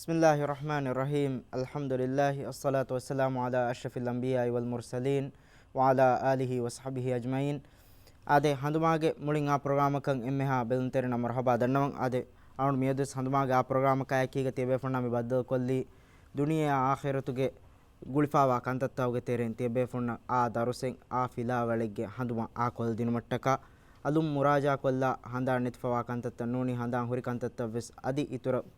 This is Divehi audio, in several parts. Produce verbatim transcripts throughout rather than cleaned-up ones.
بسم الله الرحمن الرحيم. الحمد لله، الصلاة والسلام على أشرف الأنبياء والمرسلين، وعلى آله وصحبه أجمعين. އާދެ، ހަނދުމާގެ މުޅިން އާ ޕްރޮގްރާމަކަށް އެންމެހާ ބެލުންތެރިންނަށް މަރުޙަބާ ދަންނަވަން. އާދެ، އަޅުން މިއަދުވެސް ހަނދުމާގެ އާ ޕްރޮގްރާމަކާއެކީގަ ތިޔަބޭފުޅުންނާ މި ބައްދަލުކޮށްލީ ދުނިޔެއާ އާޚިރަތުގެ ގުޅިފާވާ ކަންތައްތަކުގެ ތެރެއިން ތިޔަބޭފުޅުންނަށް އާ ދަރުސެއް، އާ ފިލާވަޅެއްގެ ހަނދުމަށް އާކޮށްދިނުމަށްޓަކާ، އަލުން މުރާޖާކޮށްލާ، ހަނދާން ނެތިފަވާ ކަންތައްތައް ނޫނީ، ހަނދާން ހުރި ކަންތައްތައްވެސް އަދި އިތުރަށް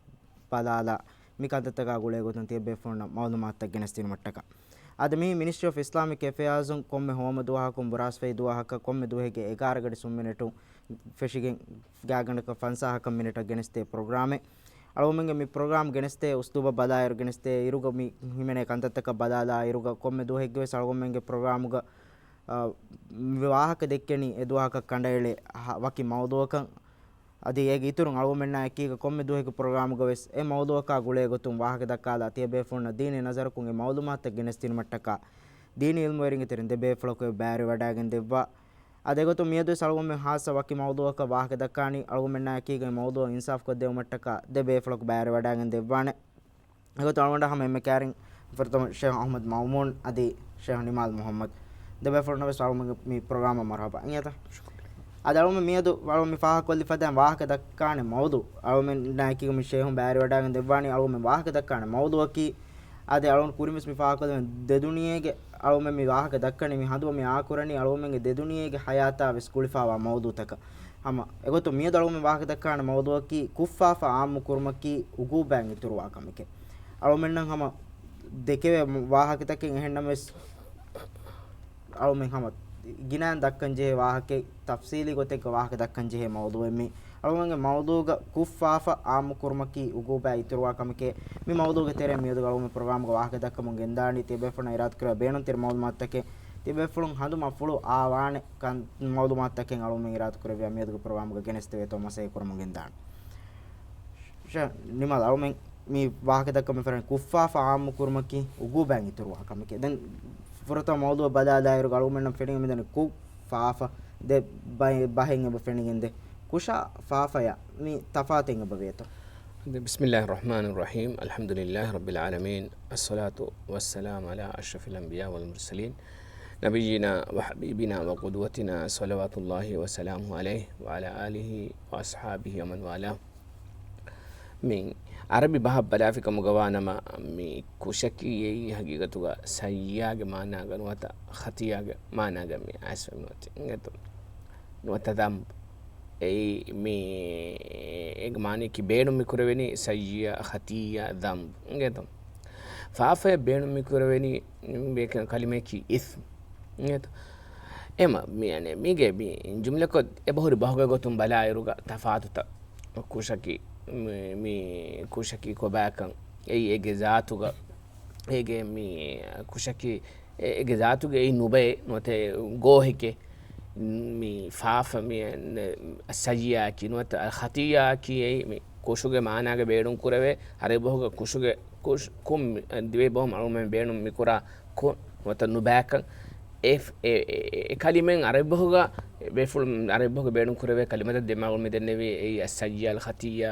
ބަލާލާ، މި ކަންތައްތަކާ ގުޅޭގޮތުން ތިޔަބޭފުޅުންނަށް މައުލޫމާތުތައް ގެނެސްދިނުމަށްޓަކާ. އަދި މި މިނިސްޓްރީ އޮފް އިސްލާމިކް އެފެއާޒުން ކޮންމެ ހޯމަ ދުވަހަކުން ބުރާސްފައި ދުވަހަކަށް ކޮންމެ ދުވަހެއްގެ އެގާރަ ގަޑި ސުންމިނެޓުން ފެށިގެން ގާތްގަނޑަކަށް ފަންސާހަކަށް މިނެޓަށް ގެނެސްދޭ ޕްރޮގްރާމެއް. އަޅުގަނޑުމެންގެ މި ޕްރޮގްރާމް ގެނެސްދޭ އުސްލޫބަށް ބަލާއިރު، ގެނެސްދޭ އިރުގަ މި ހިމެނޭ ކަންތައްތަކަށް ބަލާލާ އިރުގަ ކޮންމެ ދުވަހެއްގެ ވެސް އަޅުގަނޑުމެންގެ ޕްރޮގްރާމުގަ، އާ، މި ވާހަކަ ދެއްކެނީ އެ ދުވަހަކަށް ކަނޑައެޅޭ ހަ-، ވަކި މައުޟޫއަކަށް. އަދި އޭގެ އިތުރުން އަޅުގަނޑުމެންނާ އެކީގަ ކޮންމެ ދުވަހެއްގެ ޕްރޮގްރާމުގަ ވެސް އެ މައުޟޫއަކާ ގުޅޭގޮތުން ވާހަކަ ދައްކާލާ، ތިޔަބޭފުޅުންނަށް ދީނީ ނަޒަރަކުން އެ މައުލޫމާތުތައް ގެނެސްދިނުމަށްޓަކާ، ދީނީ އިލްމުވެރިންގެ ތެރެއިން ދެބޭފުޅަކު އެ ބައިވެރިވަޑައިގެން ދެއްވާ. އަދި އެގޮތުން މިއަދުވެސް އަޅުގަނޑުމެން ހާއްސަ ވަކި މައުޟޫއަކަށް ވާހަކަ ދައްކާނީ، އަޅުގަނޑުމެންނާ އެކީގަ އެ މައުޟޫއަށް އިންސާފުކޮށްދެވުމަށްޓަކާ ދެ ބޭފުޅަކު ބައިވެރިވަޑައިގެން ދެއްވާނެ. އެގޮތުން އަޅުގަނޑަށް ހަމަ އެންމެ ކައިރިން ފުރަތަމަ ޝޭހް އަޙްމަދު މައުމޫން އަދި ޝޭހް ނިމާލް މުޙައްމަދު ދެ ބޭފުޅުންނަށް ވެސް އަޅުގަނޑު މި ޕްރޮގްރާމަށް މަރުޙަބާ. އިނގޭތަ؟ އަދި އަޅުގަނޑު މިއަދު އަޅުގަނޑު މި ފާހަގަކޮށްލި ފަދައިން ވާހަކަ ދައްކާނެ މައުޟޫ، އަޅުގަނޑުމެންނާ އެކީގަ މި ޝޭހުން ބައިވެރިވަޑައިގެން ދެއްވާނީ، އަޅުގަނޑުމެން ވާހަކަ ދައްކާނެ މައުޟޫއަކީ، އާދެ، އަޅުގަނޑު ކުރިން ވެސް މި ފާހަގަކޮށްލެވެން ދެ ދުނިޔޭގެ، އަޅުގަނޑުމެން މި ވާހަކަ ދައްކަނީ، މި ހަނދުމަ މި އާކުރަނީ އަޅުގަނޑުމެންގެ ދެ ދުނިޔޭގެ ހަޔާތާ ވެސް ގުޅިފާވާ މައުޟޫތަކަށް. ހަމަ އެގޮތުން މިއަދު އަޅުގަނޑުމެން ވާހަކަ ދައްކާނެ މައުޟޫއަކީ ކުށްފާފަ އާއްމު ކުރުމަކީ އުގޫބާއިން އިތުރުވާ ކަމެކޭ. އަޅުގަނޑުމެންނަށް ހަމަ ދެކެވޭ ވާހަކަތަކެއް، އެހެންނަމަވެސް އަޅުމެން ހަމަ ގިނައިން ދައްކަން ޖެހޭ ވާހަކައެއް، ތަފްސީލީ ގޮތެއްގަ ވާހަކަ ދައްކަން ޖެހޭ މައުޟޫއެއް މީ. އަޅުމެންގެ މައުޟޫގަ ކުށްފާފަ އާއްމު ކުރުމަކީ އުގޫބާއި އިތުރުވާ ކަމެކޭ. މި މައުޟޫގެ ތެރެއިން މިއަދު އަޅުމެން ޕްރޮގްރާމްގަ ވާހަކަ ދައްކަމުން ގެންދާނީ. ތިޔަބޭފުޅުންނަށް އިރާދަކުރެއްވިޔާ ބޭނުންތެރި މައުލޫމާތުތަކެއް، ތިޔަބޭފުޅުން ހަނދުމަ ފުޅު އާވާނެ ކަން މައުލޫމާތުތަކެއް އަޅުމެން އިރާދަކުރެއްވިޔާ މިއަދުގެ ޕްރޮގްރާމްގަ ގެނެސްދެވޭތޯ މަސައްކަތް ކުރަމުން ގެންދާނެ. ޝޭހް ނިމާލް، އަޅުމެން މި ވާހަކަ ދައްކަމުން ފެށިގެން ކުށްފާފަ އާއްމު ކުރުމަކީ އުގޫބާއިން އިތުރުވާ ކަމެކޭ. ދެން ފުރަތަމަ މައުޟޫ ބަލާލާއިރު އަޅުމެންނަށް ފެނިގެން މިދަނީ ކުށް ފާފަ ދެ ބައެއް، ބަހެއް އެބަ ފެނިގެންދޭ. ކުށާ ފާފަޔާ މި ތަފާތެއް އެބަ ވޭތޯ؟ بسم الله الرحمن الرحيم. الحمد لله رب العالمين. الصلاة والسلام على أشرف الأنبياء والمرسلين. نبينا وحبيبنا وقدوتنا صلوات الله وسلامه عليه وعلى آله وأصحابه ومن والاه. މި އަރަބި ބަހަށް ބަލާފިކަމުގަވާނަމަ، މި ކުށަކީ އެއީ ހަގީގަތުގަ ސައްޔިއާގެ މާނާގަ ނުވަތަ ޚަތީއާގެ މާނާގަ މި އައިސްފަ މިއޮތީ. އިނގޭތޯ؟ ނުވަތަ ޛަންބު. އެއީ މި، އޭގެ މާނަޔަކީ ބޭނުން މި ކުރެވެނީ ސައްޔިއާ، ޚަތީއާ، ޛަންބު. އިނގޭތޯ؟ ފާފަޔަށް ބޭނުން މި ކުރެވެނީ މި ކަލިމަޔަކީ އިސްމު. އިނގޭތޯ؟ އެމަ، މި، އަނެ، މީގެ މި ޖުމްލަކޮށް އެބަހުރި ބަހުގެ ގޮތުން ބަލާއިރުގަ ތަފާތުތައް، ކުށަކީ، މި، މި ކުށަކީ ކޮބާކަން، އެއީ އޭގެ ޒާތުގަ، އޭގެ މި ކުށަކީ، އެ، އޭގެ ޒާތުގައި ނުބައެއް ނުވަތަ ގޯހެކޭ. މި ފާފަ މި، އަ، ސައްޔިއާއަކީ ނުވަތަ އަލް ޚަތީއާއަކީ އެއީ މި ކުށުގެ މާނާގަ ބޭނުން ކުރެވޭ، އަރަބި ބަހުގަ ކުށުގެ، ކުށް، ކުން، ދިވެހި ބަހުން އަޅުގަނޑުމެން ބޭނުން މި ކުރާ ކުށް ނުވަތަ ނުބައިކަން. އެ، އެ، އެ، އެ ކަލިމައިން އަރަބި ބަހުގަ، ބޭފުޅުން އަރަބި ބަހުގަ ބޭނުން ކުރެވޭ ކަލިމަތައް ދެމަގު މިދެންނެވީ އެއީ އައްސައްޔާ، އަލްޚަތިއްޔާ،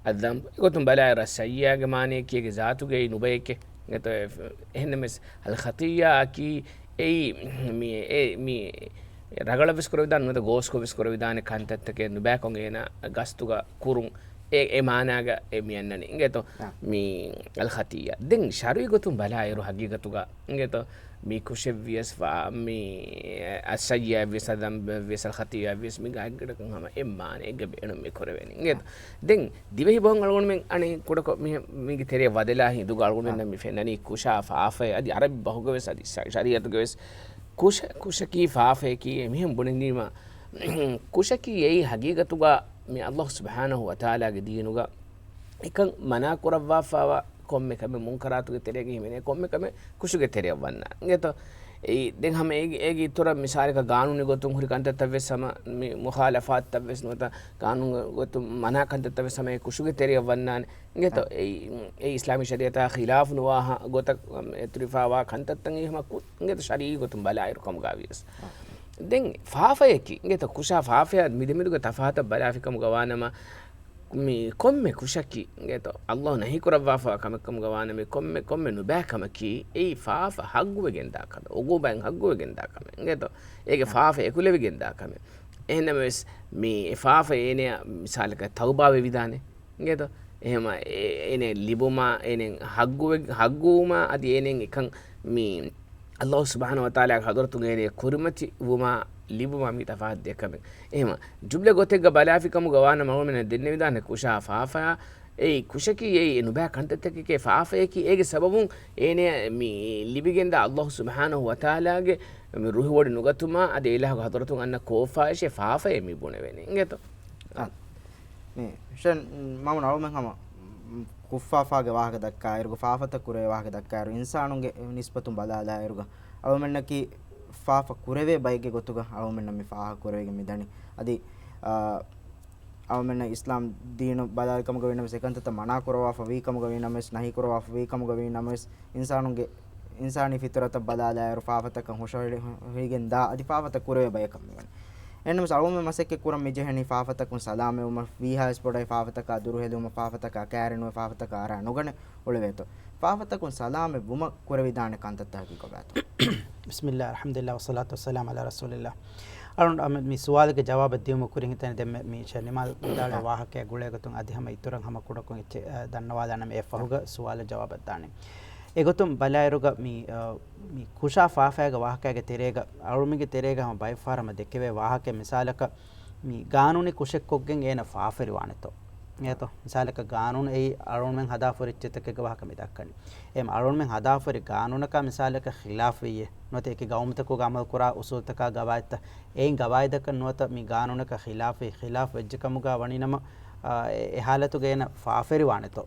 އައްޒަންބު. އެގޮތުން ބަލާއިރު އައްސައްޔާގެ މާނަޔަކީ އޭގެ ޒާތުގައި ނުބައެކޭ. އެހެންނަމަވެސް އަލްޚަތިއްޔާއަކީ އެއީ މި، އެ، މި ރަގަޅަށް ވެސް ކުރެވިދާނެ ނުވަތަ ގޯސްކޮށް ވެސް ކުރެވިދާނެ ކަންތައްތަކެއް ނުބައިކޮށް އޭނާ ގަސްތުގަ ކުރުން. އެ، އެ މާނާގަ އެ މި އަންނަނީ. އިނގޭތޯ؟ އާ. މި އަލްޚަތިއްޔާ. ދެން ޝަރުޢީ ގޮތުން ބަލާއިރު ހަގީގަތުގަ އިނގޭތޯ؟ މި ކުށެއްވިޔަސް ވާ، މި އައްސައްޔާއެއްވިޔަސް އައްޒަންބެއްވިޔަސް އަލްޚަތިއްޔާއެއްވިޔަސް މި ގާތްގަނޑަކަށް ހަމަ އެއް މާނައެއްގަ ބޭނުން މި ކުރެވޭނެ. އިނގޭތޯ؟ ދެން ދިވެހި ބަހުން އަޅުގަނޑުމެން އަނެއް ކުޑަކޮށް މި، މީގެ ތެރެއަށް ވަދެލާ ހިނދުގަ އަޅުގަނޑުމެންނަށް މި ފެންނަނީ ކުށާ ފާފައޭ. އަދި އަރަބި ބަހުގަ ވެސް އަދި ޝަ-، ޝަރީޢަތުގަ ވެސް ކުށަ-، ކުށަކީ ފާފަޔަކީ މިހެން ބުނެދީމަ، ކުށަކީ އެއީ ހަގީގަތުގަ މި އައްލާހު ސުބްޙާނަހު ވަތަޢާލާގެ ދީނުގަ އެކަން މަނާ ކުރައްވާފައިވާ ކޮންމެ ކަމެއް، މުންކަރާތުގެ ތެރޭގަ ހިމެނޭ ކޮންމެ ކަމެއް ކުށުގެ ތެރެއަށް ވަންނާނެ. އިނގޭތޯ؟ އެއީ ދެން ހަމަ އޭގެ، އޭގެ އިތުރަށް މިސާލަކަށް ގާނޫނީ ގޮތުން ހުރި ކަންތައްތައް ވެސް ހަމަ މި މުޚާލަފާތުތައް ވެސް ނުވަތަ ގާނޫނު ގޮތުން މަނާ ކަންތައްތައް ވެސް ހަމަ އެ ކުށުގެ ތެރެއަށް ވަންނާނެ. އިނގޭތޯ؟ އެއީ، އެ އިސްލާމީ ޝަރީޢަތާ ޚިލާފު ނުވާ ހަ-، ގޮތަށް އެތުރިފައިވާ ކަންތައްތައް ހަމަ ކު-، އިނގޭތޯ ޝަރީޢީ ގޮތުން ބަލާއިރު ކަމުގައި ވިޔަސް. ދެން ފާފަޔަކީ، އިނގޭތޯ ކުށާ ފާފަޔާ މި ދެމެދުގެ ތަފާތަށް ބަލާފިކަމުގަ ވާނަމަ، މި ކޮންމެ ކުށަކީ އިނގޭތޯ، ﷲ ނަހީ ކުރައްވާފަ ކަމެއް ކަމުގަ ވާނަމަ، މި ކޮންމެ، ކޮންމެ ނުބައި ކަމަކީ، އެއީ ފާފަ ހައްގުވެގެންދާ ކަމެއް، އުގޫބާއިން ހައްގުވެގެންދާ ކަމެއް އިނގޭތޯ. އޭގެ ފާފަ އެކުލެވިގެންދާ ކަމެއް. އެހެންނަމަވެސް، މި އެ ފާފަ އޭނަޔަށް މިސާލަކަށް ތައުބާ ވެވިދާނެ އިނގޭތޯ. އެހެމަ އެ، އޭނަ ލިބުމާ، އޭނަ ހައްގުވެ-، ހައްގުވުމާ އަދި އޭނަ އެކަން މި ﷲ ސުބްޙާނަހޫ ވަތަޢާލާގެ ޙަޟްރަތުން އޭނަ ކުރިމަތި ވުމާ ލިބުމާ މީ ތަފާތު ދެ ކަމެއް. އެހެމަ ޖުމްލަ ގޮތެއްގަ ބަލާފި ކަމުގަ ވާނަމަ އަޅުމެންނަށް ދެންނެވިދާނެ ކުށާ ފާފަޔާ. އެއީ ކުށަކީ އެއީ ނުބައި ކަންތައްތަކެކޭ ފާފަޔަކީ އޭގެ ސަބަބުން އޭނަޔަށް މި ލިބިގެންދާ ﷲ ސުބްޙާނަހޫ ވަތަޢާލާގެ މި ރުހިވޮޑި ނުގަތުމާ އަދި އިލާހުގެ ޙަޟްރަތުން އަންނަ ކޯފާއިށޭ ފާފައޭ މި ބުނެވޭނީ އިނގޭތޯ. އާ. މި ޝަން މަމުން އަޅުމެން ހަމަ ކުށާ ފާފައިގެ ވާހަކަ ދައްކާއިރުގަ ފާފަތައް ކުރެވޭ ވާހަކަ ދައްކާއިރު އިންސާނުންގެ ނިސްބަތުން ބަލާލާއިރުގަ އަޅުމެންނަކީ ފާފަ ކުރެވޭ ބައެއްގެ ގޮތުގަ އަޅުމެންނަށް މި ފާހަގަ ކުރެވިގެން މިދަނީ. އަދި، އާ، އަޅުމެންނަށް އިސްލާމް ދީނު ބަލާލި ކަމުގަ ވީނަމަވެސް، އެކަންތައްތައް މަނާ ކުރައްވާފަ ވީ ކަމުގަ ވީނަމަވެސް، ނަހީ ކުރައްވާފަ ވީ ކަމުގަ ވީނަމަވެސް، އިންސާނުންގެ، އިންސާނީ ފިޠުރަތަށް ބަލާލާއިރު ފާފަތަކަށް ހުށަހެޅި-، ހެޅިގެން ދާ އަދި ފާފަތައް ކުރެވޭ ބަޔަކަށް މިވަނީ. އެހެންނަމަވެސް އަޅުގަނޑުމެން މަސައްކަތް ކުރަން މިޖެހެނީ ފާފަތަކުން ސަލާމަތްވުމަށް، ވީހާވެސް ބޮޑަށް ފާފަތަކާ ދުރުހެލުމަށް، ފާފަތަކާ ކައިރިނުވެ، ފާފަތަކާ އަރާ ނުގަނެ އުޅެވޭތޯ. ފާފަތަކުން ސަލާމަތް ވުމަށް ކުރެވިދާނެ ކަންތައްތަކަކީ ކޮބާތޯ؟ ބިސްމިއްލާ، އަލްޙަމްދުލިއްލާ، ވައްޞަލާތު ވައްސަލާމު ޢަލާ ރަސޫލިއްލާ. އަޅުގަނޑު މި ސުވާލުގެ ޖަވާބަށް ދިއުމަށް ކުރިން ހިތަނީ ދެންމެ މީ ޝޭ ނިމާލް ވިދާޅުވި ވާހަކައާ ގުޅޭގޮތުން އަދި ހަމަ އިތުރަށް ހަމަ ކުޑަކޮށް އެއްޗެއް، އަ، ދަންނަވާލާނަމޭ އެއަށްފަހުގަ ސުވާލަށް ޖަވާބަށް ދާނެ. އެގޮތުން ބަލާއިރުގަ މި، އަ، މި ކުށާ ފާފައިގެ ވާހަކައިގެ ތެރޭގަ އަޅުމެންގެ ތެރޭގަ ހަމަ ބައެއްފަހަރަށް ހަމަ ދެކެވޭ ވާހަކައެއް މިސާލަކަށް މި ގާނޫނީ ކުށެއްކޮށްގެން އޭނަ ފާފަވެރިވާނެތޯ. އެއަތޯ؟ މިސާލަކަށް ގާނޫނު އެއީ އަޅުމެން ހަދާފަ ހުރި އެއްޗެއްތަކެއްގެ ވާހަކަ މި ދައްކަނީ. އެހެން އަޅުމެން ހަދާފަ ހުރި ގާނޫނަކާ މިސާލަކަށް ޚިލާފުވިއޭ ނުވަތަ އެކި ގައުމުތަކުގަ އަމަލުކުރާ އުސޫލުތަކާ ގަވާއިދުތައް އެއިން ގަވާއިދަކަށް ނުވަތަ މި ގާނޫނަކަށް ޚިލާފުވި، ޚިލާފު ވެއްޖެކަމުގަ ވަނީނަމަ، އާ، އެ، އެ ޙާލަތުގަ އޭނަ ފާފަވެރިވާނެތޯ.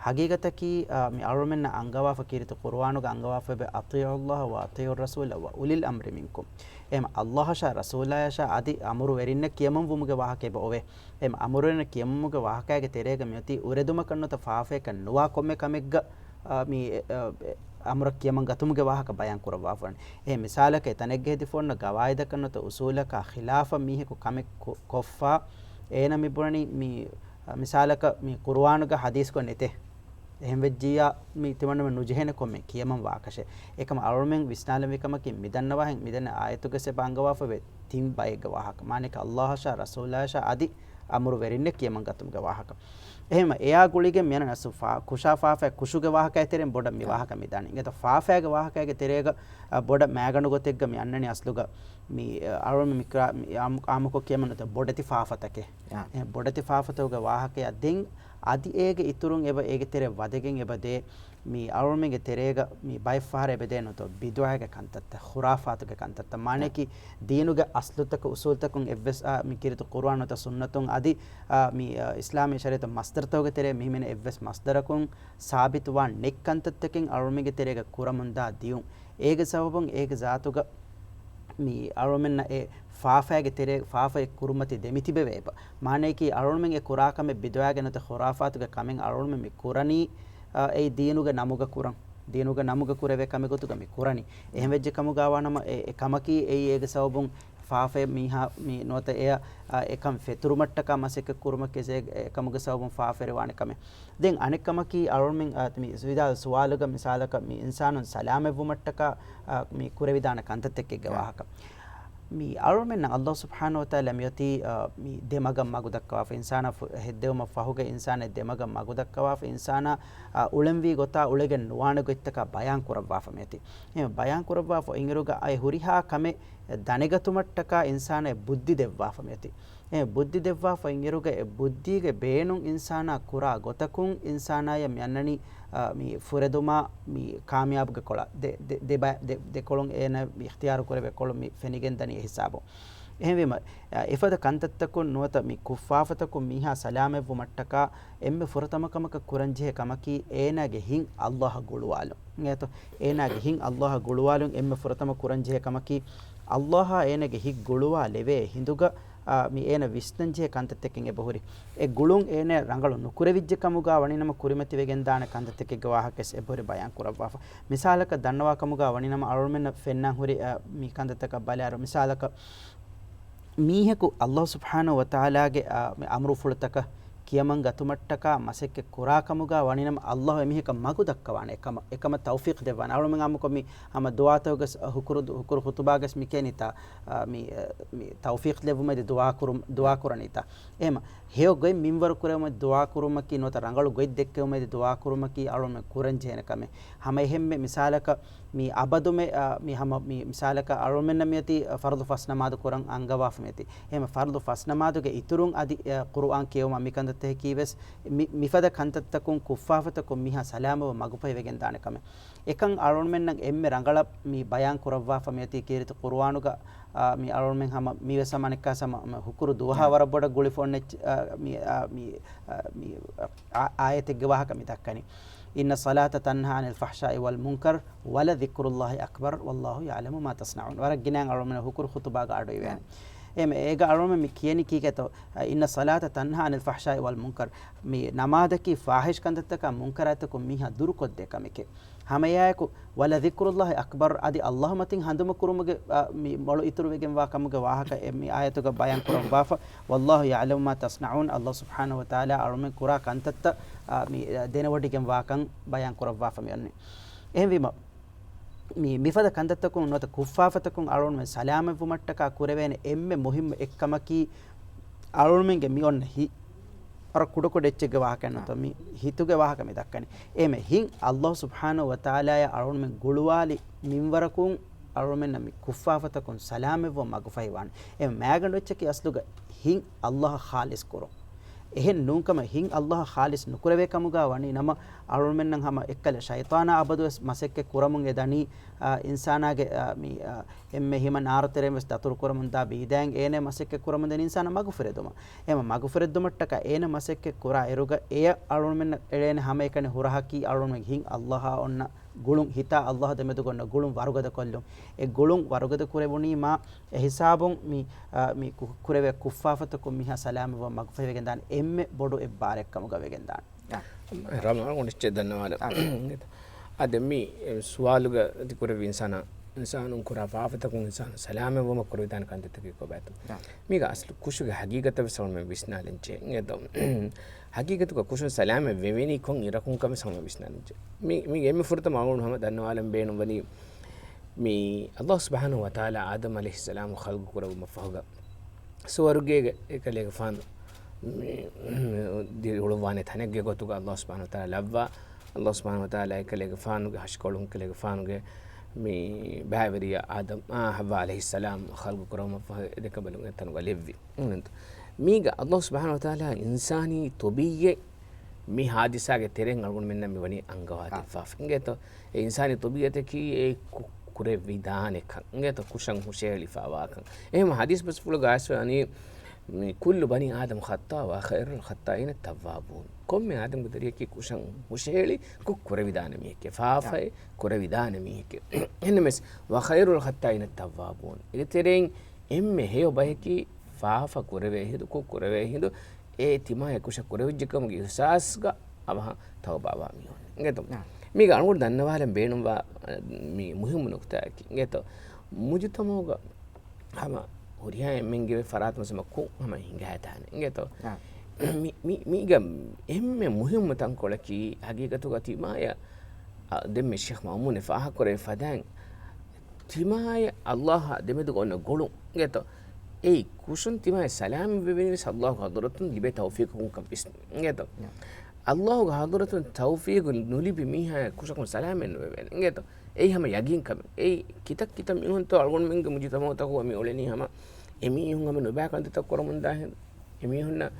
ޙަޤީޤަތަކީ، އާ، މި އަޅުމެންނަށް އަންގަވާފަ ކީރިތި ޤުރުއާނުގަ އަންގަވާފައިވޭ، "أطيعوا الله وأطيعوا الرسول وأولي الأمر منكم." އެހެން އައްލާހަށާ ރަސޫލާޔަށާ އަދި އަމުރުވެރިންނަށް ކިޔަމަންވުމުގެ ވާހަކަ އެބަ އޮވޭ. އެހެން އަމުރުވެރިންނަށް ކިޔަމަންވުމުގެ ވާހަކައިގެ ތެރޭގަ މިއޮތީ އުރެދުމަކަށް ނުވަތަ ފާފައަކަށް ނުވާ ކޮންމެ ކަމެއްގަ، އާ، މި، އެ، އެ، އެ، އަމުރަށް ކިޔަމަން ގަތުމުގެ ވާހަކަ ބަޔާން ކުރައްވާފަވަނީ. އެހެން މިސާލަކަށް އެތަނެއްގަ ހެދިފަ އޮންނަ ގަވާއިދަކަށް ނުވަތަ އުސޫލަކާ ޚިލާފަށް މީހަކު ކަމެއް ކޮ-، ކޮށްފަ އޭނަ މި ބުނަނީ މި، އަ، މިސާލަކަށް މި ޤުރުއާނުގަ ޙަދީޘްގަ ނެތޭ. އެހެން ވެއްޖިއްޔާ މި ތިމަންނަމެން ނުޖެހޭނެ ކޮންމެ ކިޔަމަން ވާކަށެއް. އެކަމަ އަޅުމެން ވިސްނާލަންވީ ކަމަކީ މިދަންނަވާހެން މިދެންނެވި އާޔަތުގަ އެބަ އަންގަވާފައިވޭ ތިން ބައެއްގެ ވާހަކަ. މާނައަކީ އައްލާހަށާ ރަސޫލާޔަށާ އަދި އަމުރުވެރިންނެއް ކިޔަމަން ގަތުމުގެ ވާހަކަ. އެހެންވެ، އެއާ ގުޅިގެން މިއަންނަ ނައްސު ފާ-، ކުށާ ފާފައިގެ ކުށުގެ ވާހަކައިގެ ތެރެއިން ބޮޑަށް މި ވާހަކަ މި ދާނީ. އެތަ ފާފައިގެ ވާހަކައިގެ ތެރޭގަ، އަ، ބޮޑަށް މައިގަނޑު ގޮތެއްގަ މި އަންނަނީ އަސްލުގަ މި، އަ، އަޅުމެން މި ކުރާ-، މި އާމް-، އާއްމުކޮށް ކިޔަމަން ނުވަތަ ބޮޑެތި ފާފަތަކެއް. އާ. އެ ބޮޑެތި ފާފަތަކުގެ ވާހަކަޔަށް ދެން އަދި އޭގެ އިތުރުން އެބަ އޭގެ ތެރެ ވަދެގެން އެބަ ދޭ މި އަޅުމެންގެ ތެރޭގަ މި ބައެއްފަހަރަށް އެބަ ދޭ ނުވަތަ ބިދުޢާގެ ކަންތައްތައް، ޚުރާފާތުގެ ކަންތައްތައް. މާނައަކީ ދީނުގެ އަސްލުތަކުން، އުސޫލުތަކުން އެއްވެސް، އާ، މި ކީރިތި ޤުރުއާން ނުވަތަ ސުންނަތުން އަދި، އާ، މި، އާ، އިސްލާމީ ޝަރީޢަތު މަޞްދަރުތަކުގެ ތެރޭ މިހިމެނޭ އެއްވެސް މަޞްދަރަކުން ސާބިތުވާން ނެތް ކަންތައްތަކެއް އަޅުމެންގެ ތެރޭގަ ކުރަމުންދާ ދިޔުން. އޭގެ ސަބަބުން އޭގެ ޒާތުގަ މި އަޅުމެންނަށް އެ ފާފައިގެ ތެރޭ، ފާފައެއް ކުރުމަތި ދެމިތިބެވޭ އެބަ. މާނައަކީ އަޅުމެން އެ ކުރާ ކަމެއް ބިދުޢާގެ ނުވަތަ ޚުރާފާތުގެ ކަމެއް އަޅުމެން މި ކުރަނީ، އަ، އެއީ ދީނުގެ ނަމުގަ ކުރަން. ދީނުގެ ނަމުގަ ކުރެވޭ ކަމެއް ގޮތުގަ މި ކުރަނީ. އެހެން ވެއްޖެ ކަމުގަ ވާނަމަ އެ، އެ ކަމަކީ އެއީ އޭގެ ސަބަބުން ފާފައެއް މީހާ މި ނުވަތަ އެއަށް، އަ، އެކަން ފެތުރުމަށްޓަކާ މަސައްކަތް ކުރުމަކީ އެ ކަމުގެ ސަބަބުން ފާފަވެރިވާނެ ކަމެއް. ދެން އަނެއް ކަމަކީ އަޅުމެން، އާ، މި ވިދާޅު ސުވާލުގަ މިސާލަކަށް މި އިންސާނުން ސަލާމަތްވުމަށްޓަކާ، އާ، މި ކުރެވިދާނެ ކަންތައްތަކެއްގެ ވާހަކަ. މި އަޅުމެންނަށް އައްލާހު ސުބްޙާނަހޫ ވަތަޢާލާ މިއޮތީ، އާ، މި ދެމަގަށް މަގު ދައްކަވާފަ، އިންސާނާ ފު-، ހެއްދެވުމަށް ފަހުގަ އިންސާނާ ދެމަގަށް މަގު ދައްކަވާފަ، އިންސާނާ، އާ، އުޅެންވީ ގޮތާ އުޅެގެން ނުވާނެ ގޮތްތަކާ ބަޔާން ކުރައްވާފަ މިއޮތީ. އެ ބަޔާން ކުރައްވާފަ އިނގިރުގަ އައި ހުރިހާ ކަމެއް ދަނެގަތުމަށްޓަކާ އިންސާނާ ބުއްދި ދެއްވާފަ މިއޮތީ. އެ ބުއްދި ދެއްވާފަ އިނގިރުގަ އެ ބުއްދީގެ ބޭނުން އިންސާނާ ކުރާ ގޮތަކުން އިންސާނާޔަށް މި އަންނަނީ، އާ، މި ފުރެދުމާ މި ކާމިޔާބުގެ ކޮޅަށް ދެ-، ދެ-، ދެ-، ދެ-، ދެކޮޅުން އޭނަ މި އިޚްތިޔާރު ކުރެވޭ ކޮޅު މި ފެނިގެން ދަނީ އެ ހިސާބުން. އެހެންވީމަ، އާ، އެފަދަ ކަންތައްތަކުން ނުވަތަ މި ކުށްފާފަތަކުން މީހާ ސަލާމަތްވުމަށްޓަކާ އެންމެ ފުރަތަމަ ކަމަކަށް ކުރަންޖެހޭ ކަމަކީ އޭނާގެ ހިތް އައްލާހަށް ގުޅުވާލުން. އިނގޭތޯ؟ އޭނާގެ ހިތް އައްލާހަށް ގުޅުވާލުން އެންމެ ފުރަތަމަ ކުރަންޖެހޭ ކަމަކީ، އައްލާހާ އޭނާގެ ހިތް ގުޅުވާލެވޭ ހިނދުގަ، އާ، މި އޭނަ ވިސްނަންޖެހޭ ކަންތައްތަކެއް އެބަހުރި. އެ ގުޅުން އޭނަ ރަނގަޅު ނުކުރެވިއްޖެ ކަމުގަ ވަނީނަމަ ކުރިމަތިވެގެންދާނެ ކަންތައްތަކެއްގެ ވާހަކަވެސް އެބަހުރި ބަޔާން ކުރައްވާފަ. މިސާލަކަށް ދަންނަވާ ކަމުގަ ވަނީނަމަ އަޅުމެންނަށް ފެންނާން ހުރި، އާ، މި ކަންތައްތަކަށް ބަލާއިރު، މިސާލަކަށް މީހަކު އައްލާހު ސުބްޙާނަހޫ ވަތަޢާލާގެ، އާ، މި އަމުރުފުޅުތަކަށް ކިޔަމަން ގަތުމަށްޓަކާ މަސައްކަތް ކުރާ ކަމުގަ ވަނީނަމަ، އައްލާހު އެމީހަކަށް މަގު ދައްކަވާނެ، އެކަމަށް، އެކަމަށް ތައުފީޤް ދެއްވާނެ. އަޅުމެން އާއްމުކޮށް މި ހަމަ ދުޢާތަކުގަސް ހުކުރު، ހުކުރު ޚުޠުބާގަސް މި ކިޔަނީތާ، އާ، މި، އާ، މި ތައުފީޤް ލެއްވުމަށް ދުޢާ ކުރު، ދުޢާ ކުރަނީތާ. އެހެމަ ހެޔޮ ގޮތް މިންވަރު ކުރެވުމަށް ދުޢާ ކުރުމަކީ ނުވަތަ ރަނގަޅު ގޮތް ދެއްކެވުމަށް ދުޢާ ކުރުމަކީ އަޅުމެން ކުރަން ޖެހޭނެ ކަމެއް. ހަމަ އެހެންމެ މިސާލަކަށް މި އަބަދުމެ، އާ، މި ހަމަ މި މިސާލަކަށް އަޅުމެންނަށް މިއޮތީ ފަރުޟު ފަސް ނަމާދު ކުރަން އަންގަވާފަ މިއޮތީ. އެހެމަ ފަރުޟު ފަސް ނަމާދުގެ އިތުރުން އަދި، އާ، ޤުރުއާން ކިޔެވުމަށް މިކަންތައްތަކަކީ ވެސް މި، މިފަދަ ކަންތައްތަކުން ކުށްފާފަތަކުން މިހާ ސަލާމަތްވުމަށް މަގުފަހިވެގެންދާނެ ކަމެއް. އެކަން އަޅުމެންނަށް އެންމެ ރަނގަޅަށް މި ބަޔާން ކުރައްވާފަ މިއޮތީ ކީރިތި ޤުރުއާނުގަ، އާ، މި އަޅުމެން ހަމަ މިވެސް ހަމަ އަނެއްކާސް ހަމަ ހުކުރު ދުވަހާ ވަރަށް ބޮޑަށް ގުޅިފަ އޮންނަ އެއްޗެއް، އާ، މި، އާ، މި، އާ، މި، އާ، އާޔަތެއްގެ ވާހަކަ މި ދައްކަނީ. إن الصلاة تنهى عن الفحشاء والمنكر ولذكر الله أكبر والله يعلم ما تصنعون. ވަރަށް ގިނައިން އަޅުމެން ހުކުރު ޚުޠުބާގަ އަޑުއިވޭނެ. އެހެމަ އޭގަ އަޅުމެން މި ކިޔަނީ ކީކޭތޯ؟ إن الصلاة تنهى عن الفحشاء والمنكر. މި ނަމާދަކީ ފާޙިޝް ކަންތައްތަކާ މުންކަރާތްތަކުން މީހާ ދުރުކޮށްދޭ ކަމެކޭ. ހަމައެއާއެކު، ولذكر الله أكبر، އަދި އައްލާހު މަތިން ހަނދުމަކުރުމުގެ، އާ، މި މޮޅު އިތުރުވެގެންވާ ކަމުގެ ވާހަކަ އެ މި އާޔަތުގަ ބަޔާން ކުރައްވާފަ، والله يعلم ما تصنعون، އައްލާހު ސުބްޙާނަހޫ ވަތަޢާލާ އަޅުމެން ކުރާ ކަންތައްތައް، އާ، މި، އާ، ދެނެވޮޑިގެންވާކަން ބަޔާން ކުރައްވާފަ މި އޮންނެ. އެހެންވީމަ، މި، މިފަދަ ކަންތައްތަކުން ނުވަތަ ކުށްފާފަތަކުން އަޅުގަނޑުމެން ސަލާމަތްވުމަށްޓަކާ ކުރެވޭނެ އެންމެ މުހިއްމު އެއްކަމަކީ، އަޅުގަނޑުމެންގެ މި އޮންނަ ހިތް ވަރަށް ކުޑަކުޑަ އެއްޗެއްގެ ވާހަކައެއް ނޫންތޯ، މި ހިތުގެ ވާހަކަ މި ދައްކަނީ. އެހެމެ ހިތް އައްލާހު ސުބްޙާނަހޫ ވަތަޢާލާއަށް އަޅުގަނޑުމެން ގުޅުވާލި މިންވަރަކުން އަޅުގަނޑުމެންނަށް މި ކުށްފާފަތަކުން ސަލާމަތްވުމަށް މަގުފަހިވާނެ. އެ މައިގަނޑު އެއްޗަކީ އަސްލުގަ ހިތް އައްލާހަށް ޚާލިޞް ކުރުން. އެހެން ނޫންކަމަށް ހިތް އައްލާހަށް ޚާލިޞް ނުކުރެވޭ ކަމުގަ ވަނީ ނަމަ، އަޅުގަނޑުމެންނަށް ހަމަ އެއްކަލަ ޝައިޠާނާ އަބަދުވެސް މަސައްކަތް ކުރަމުން އެ ދަނީ، އާ، އިންސާނާގެ، އާ، މި، އާ، އެންމެ ހިމަނާރު ތެރެއިން ވެސް ދަތުރު ކުރަމުން ދާ ބީދައިން އޭނަ މަސައްކަތް ކުރަމުން ދެނީ އިންސާނާ މަގުފުރެދުމަށް. އެހެމަ މަގުފުރެއްދުމަށްޓަކާ އޭނަ މަސައްކަތް ކުރާ އިރުގަ އެޔަށް އަޅުގަނޑުމެންނަށް އެޅޭނެ ހަމައެކަނި ހުރަހަކީ އަޅުގަނޑުމެން ހިތް އައްލާހާ އޮންނަ ގުޅުން، ހިތާ އައްލާހު ދެމެދުގަ އޮންނަ ގުޅުން ވަރުގަދަ ކޮށްލުން. އެ ގުޅުން ވަރުގަދަ ކުރެވުނީމާ އެ ހިސާބުން މި، އާ، މި ކު-، ކުރެވޭ ކުށްފާފަތަކުން މިހާ ސަލާމަތްވުމަށް މަގުފަހިވެގެންދާނެ އެންމެ ބޮޑު އެއްބާރެއްކަމުގަ ވެގެންދާނެ. އާ. ރަމާ އޮނިއްޗެއް ދަންނަވާލަ. އާ. އާ، ދެން މި ސުވާލުގަ ތި ކުރެއްވި އިންސާނާ، އިންސާނުން ކުރާ ފާފަތަކުން އިންސާނު ސަލާމަތްވުމަށް ކުރެވިދާނެ ކަންތައްތަކީ ކޮބާތޯ؟ އާ. މީގަ އަސްލު ކުށުގެ ހަގީގަތަށް ވެސް އަޅުމެން ވިސްނާލަންޖެހޭ. އިނގޭތޯ؟ ހަގީގަތުގަ ކުށުން ސަލާމަތް ވެވެނީ ކޮން އިރަކުން ކަމެއް ވެސް އަޅުމެން ވިސްނާލަންޖެހޭ. މި، މީގެ އެންމެ ފުރަތަމަ އަޅުގަނޑު ހަމަ ދަންނަވާލަން ބޭނުންވަނީ، މި އައްލާހު ސުބްޙާނަހޫ ވަތަޢާލާ އާދަމް ޢަލައިހިއްސަލާމް ޚަލްޤު ކުރެއްވުމަށްފަހުގަ، ސުވަރުގޭގެ އެކަލޭގެފާނު މި ދިރިއުޅުއްވާނެ ތަނެއްގެ ގޮތުގަ އައްލާހު ސުބްޙާނަހޫ ވަތަޢާލާ ލައްވާ، އައްލާހު ސުބްޙާނަހޫ ވަތަޢާލާ އެކަލޭގެފާނުގެ ހަށިކޮޅުން އެކަލޭގެފާނުގެ މި ބައިވެރިޔާ އާދަމް، އާ، ޙައްވާ ޢަލައިހިއްސަލާމް ޚަލްޤު ކުރުމަށްފަހު އެ ދެކަނބަލުން އެތަނުގަ ލެއްވި. މީގަ އައްލާހު ސުބްޙާނަހޫ ވަތަޢާލާ އިންސާނީ ޠަބީޢަތް މި ޙާދިސާގެ ތެރެއިން އަޅުގަނޑުމެންނަށް މި ވަނީ އަންގަވާ އާ. ދެއްވާފަ. އިނގޭތޯ؟ އެ އިންސާނީ ޠަބީޢަތަކީ އެ ކު-، ކުރެވިދާނެ ކަން. އިނގޭތޯ؟ ކުށަށް ހުށަހެޅިފައިވާކަން. އެހެން ޙަދީޘް ބަސްފުޅުގަ އައިސްފަ ވަނީ، މި، كل بني آدم خطاء وخير الخطائين التوابون. ކޮންމެ އާދަމްގެ ދަރިއަކީ ކުށަށް ހުށަހެޅި ކުށް ކުރެވިދާނެ މީހެކޭ. ފާފައެއް ކުރެވިދާނެ މީހެކޭ. އެހެންނަމަވެސް، وخير الخطائين التوابون. އޭގެ ތެރެއިން އެންމެ ހެޔޮ ބަޔަކީ ފާފަ ކުރެވޭ ހިނދު، ކުށް ކުރެވޭ ހިނދު، އެ ތިމާޔަށް ކުށަށް ކުރެވިއްޖެ ކަމުގެ އިޙްސާސްގަ އަވަހަށް ތައުބާވާ މީހުން. އިނގޭތޯ؟ ނާ. މީގަ އަޅުގަނޑު ދަންނަވާލަން ބޭނުންވާ، މި މުހިއްމު ނުކުތާއަކީ. އިނގޭތޯ؟ މުޖުތަމަޢުގަ ހަމަ ހުރިހާ އެންމެންގެ ފަރާތުން ހަމަ ކުށް ހަމަ ހިނގައިދާނެ. އިނގޭތޯ؟ ނާ. މި، މި، މީގަ އެންމެ މުހިއްމު ތަންކޮޅަކީ ހަގީގަތުގަ ތިމާޔަށް، އަ، ދެންމެ ޝޭޚް މައުމޫނެ ފާހަގަކުރެވި ފަދައިން، ތިމާޔަށް އައްލާހާ ދެމެދުގަ އޮންނަ ގުޅުން އިނގޭތޯ؟ އެއީ ކުށުން ތިމާޔަށް ސަލާމަތް ވެވެނީވެސް އައްލާހުގެ ޙަޟްރަތުން ލިބޭ ތައުފީޤަކުން ކަން ވިސްނޭ. އިނގޭތޯ؟ ނާ. އައްލާހުގެ ޙަޟްރަތުން ތައުފީޤު ނުލިބި މީހާޔަށް ކުށަކުން ސަލާމަތް ނުވެވޭނެ. އިނގޭތޯ؟ އެއީ ހަމަ ޔަގީން ކަމެއް. އެއީ ކިތައް ކިތައް މީހުންތޯ އަޅުގަނޑުމެންގެ މުޖުތަމަޢުތަކުގަ މި އުޅެނީ ހަމަ އެމީހުން ހަމަ ނުބައި ކަންތައްތައް ކުރަމުންދާ ހިނދު. އެމީހުންނަށް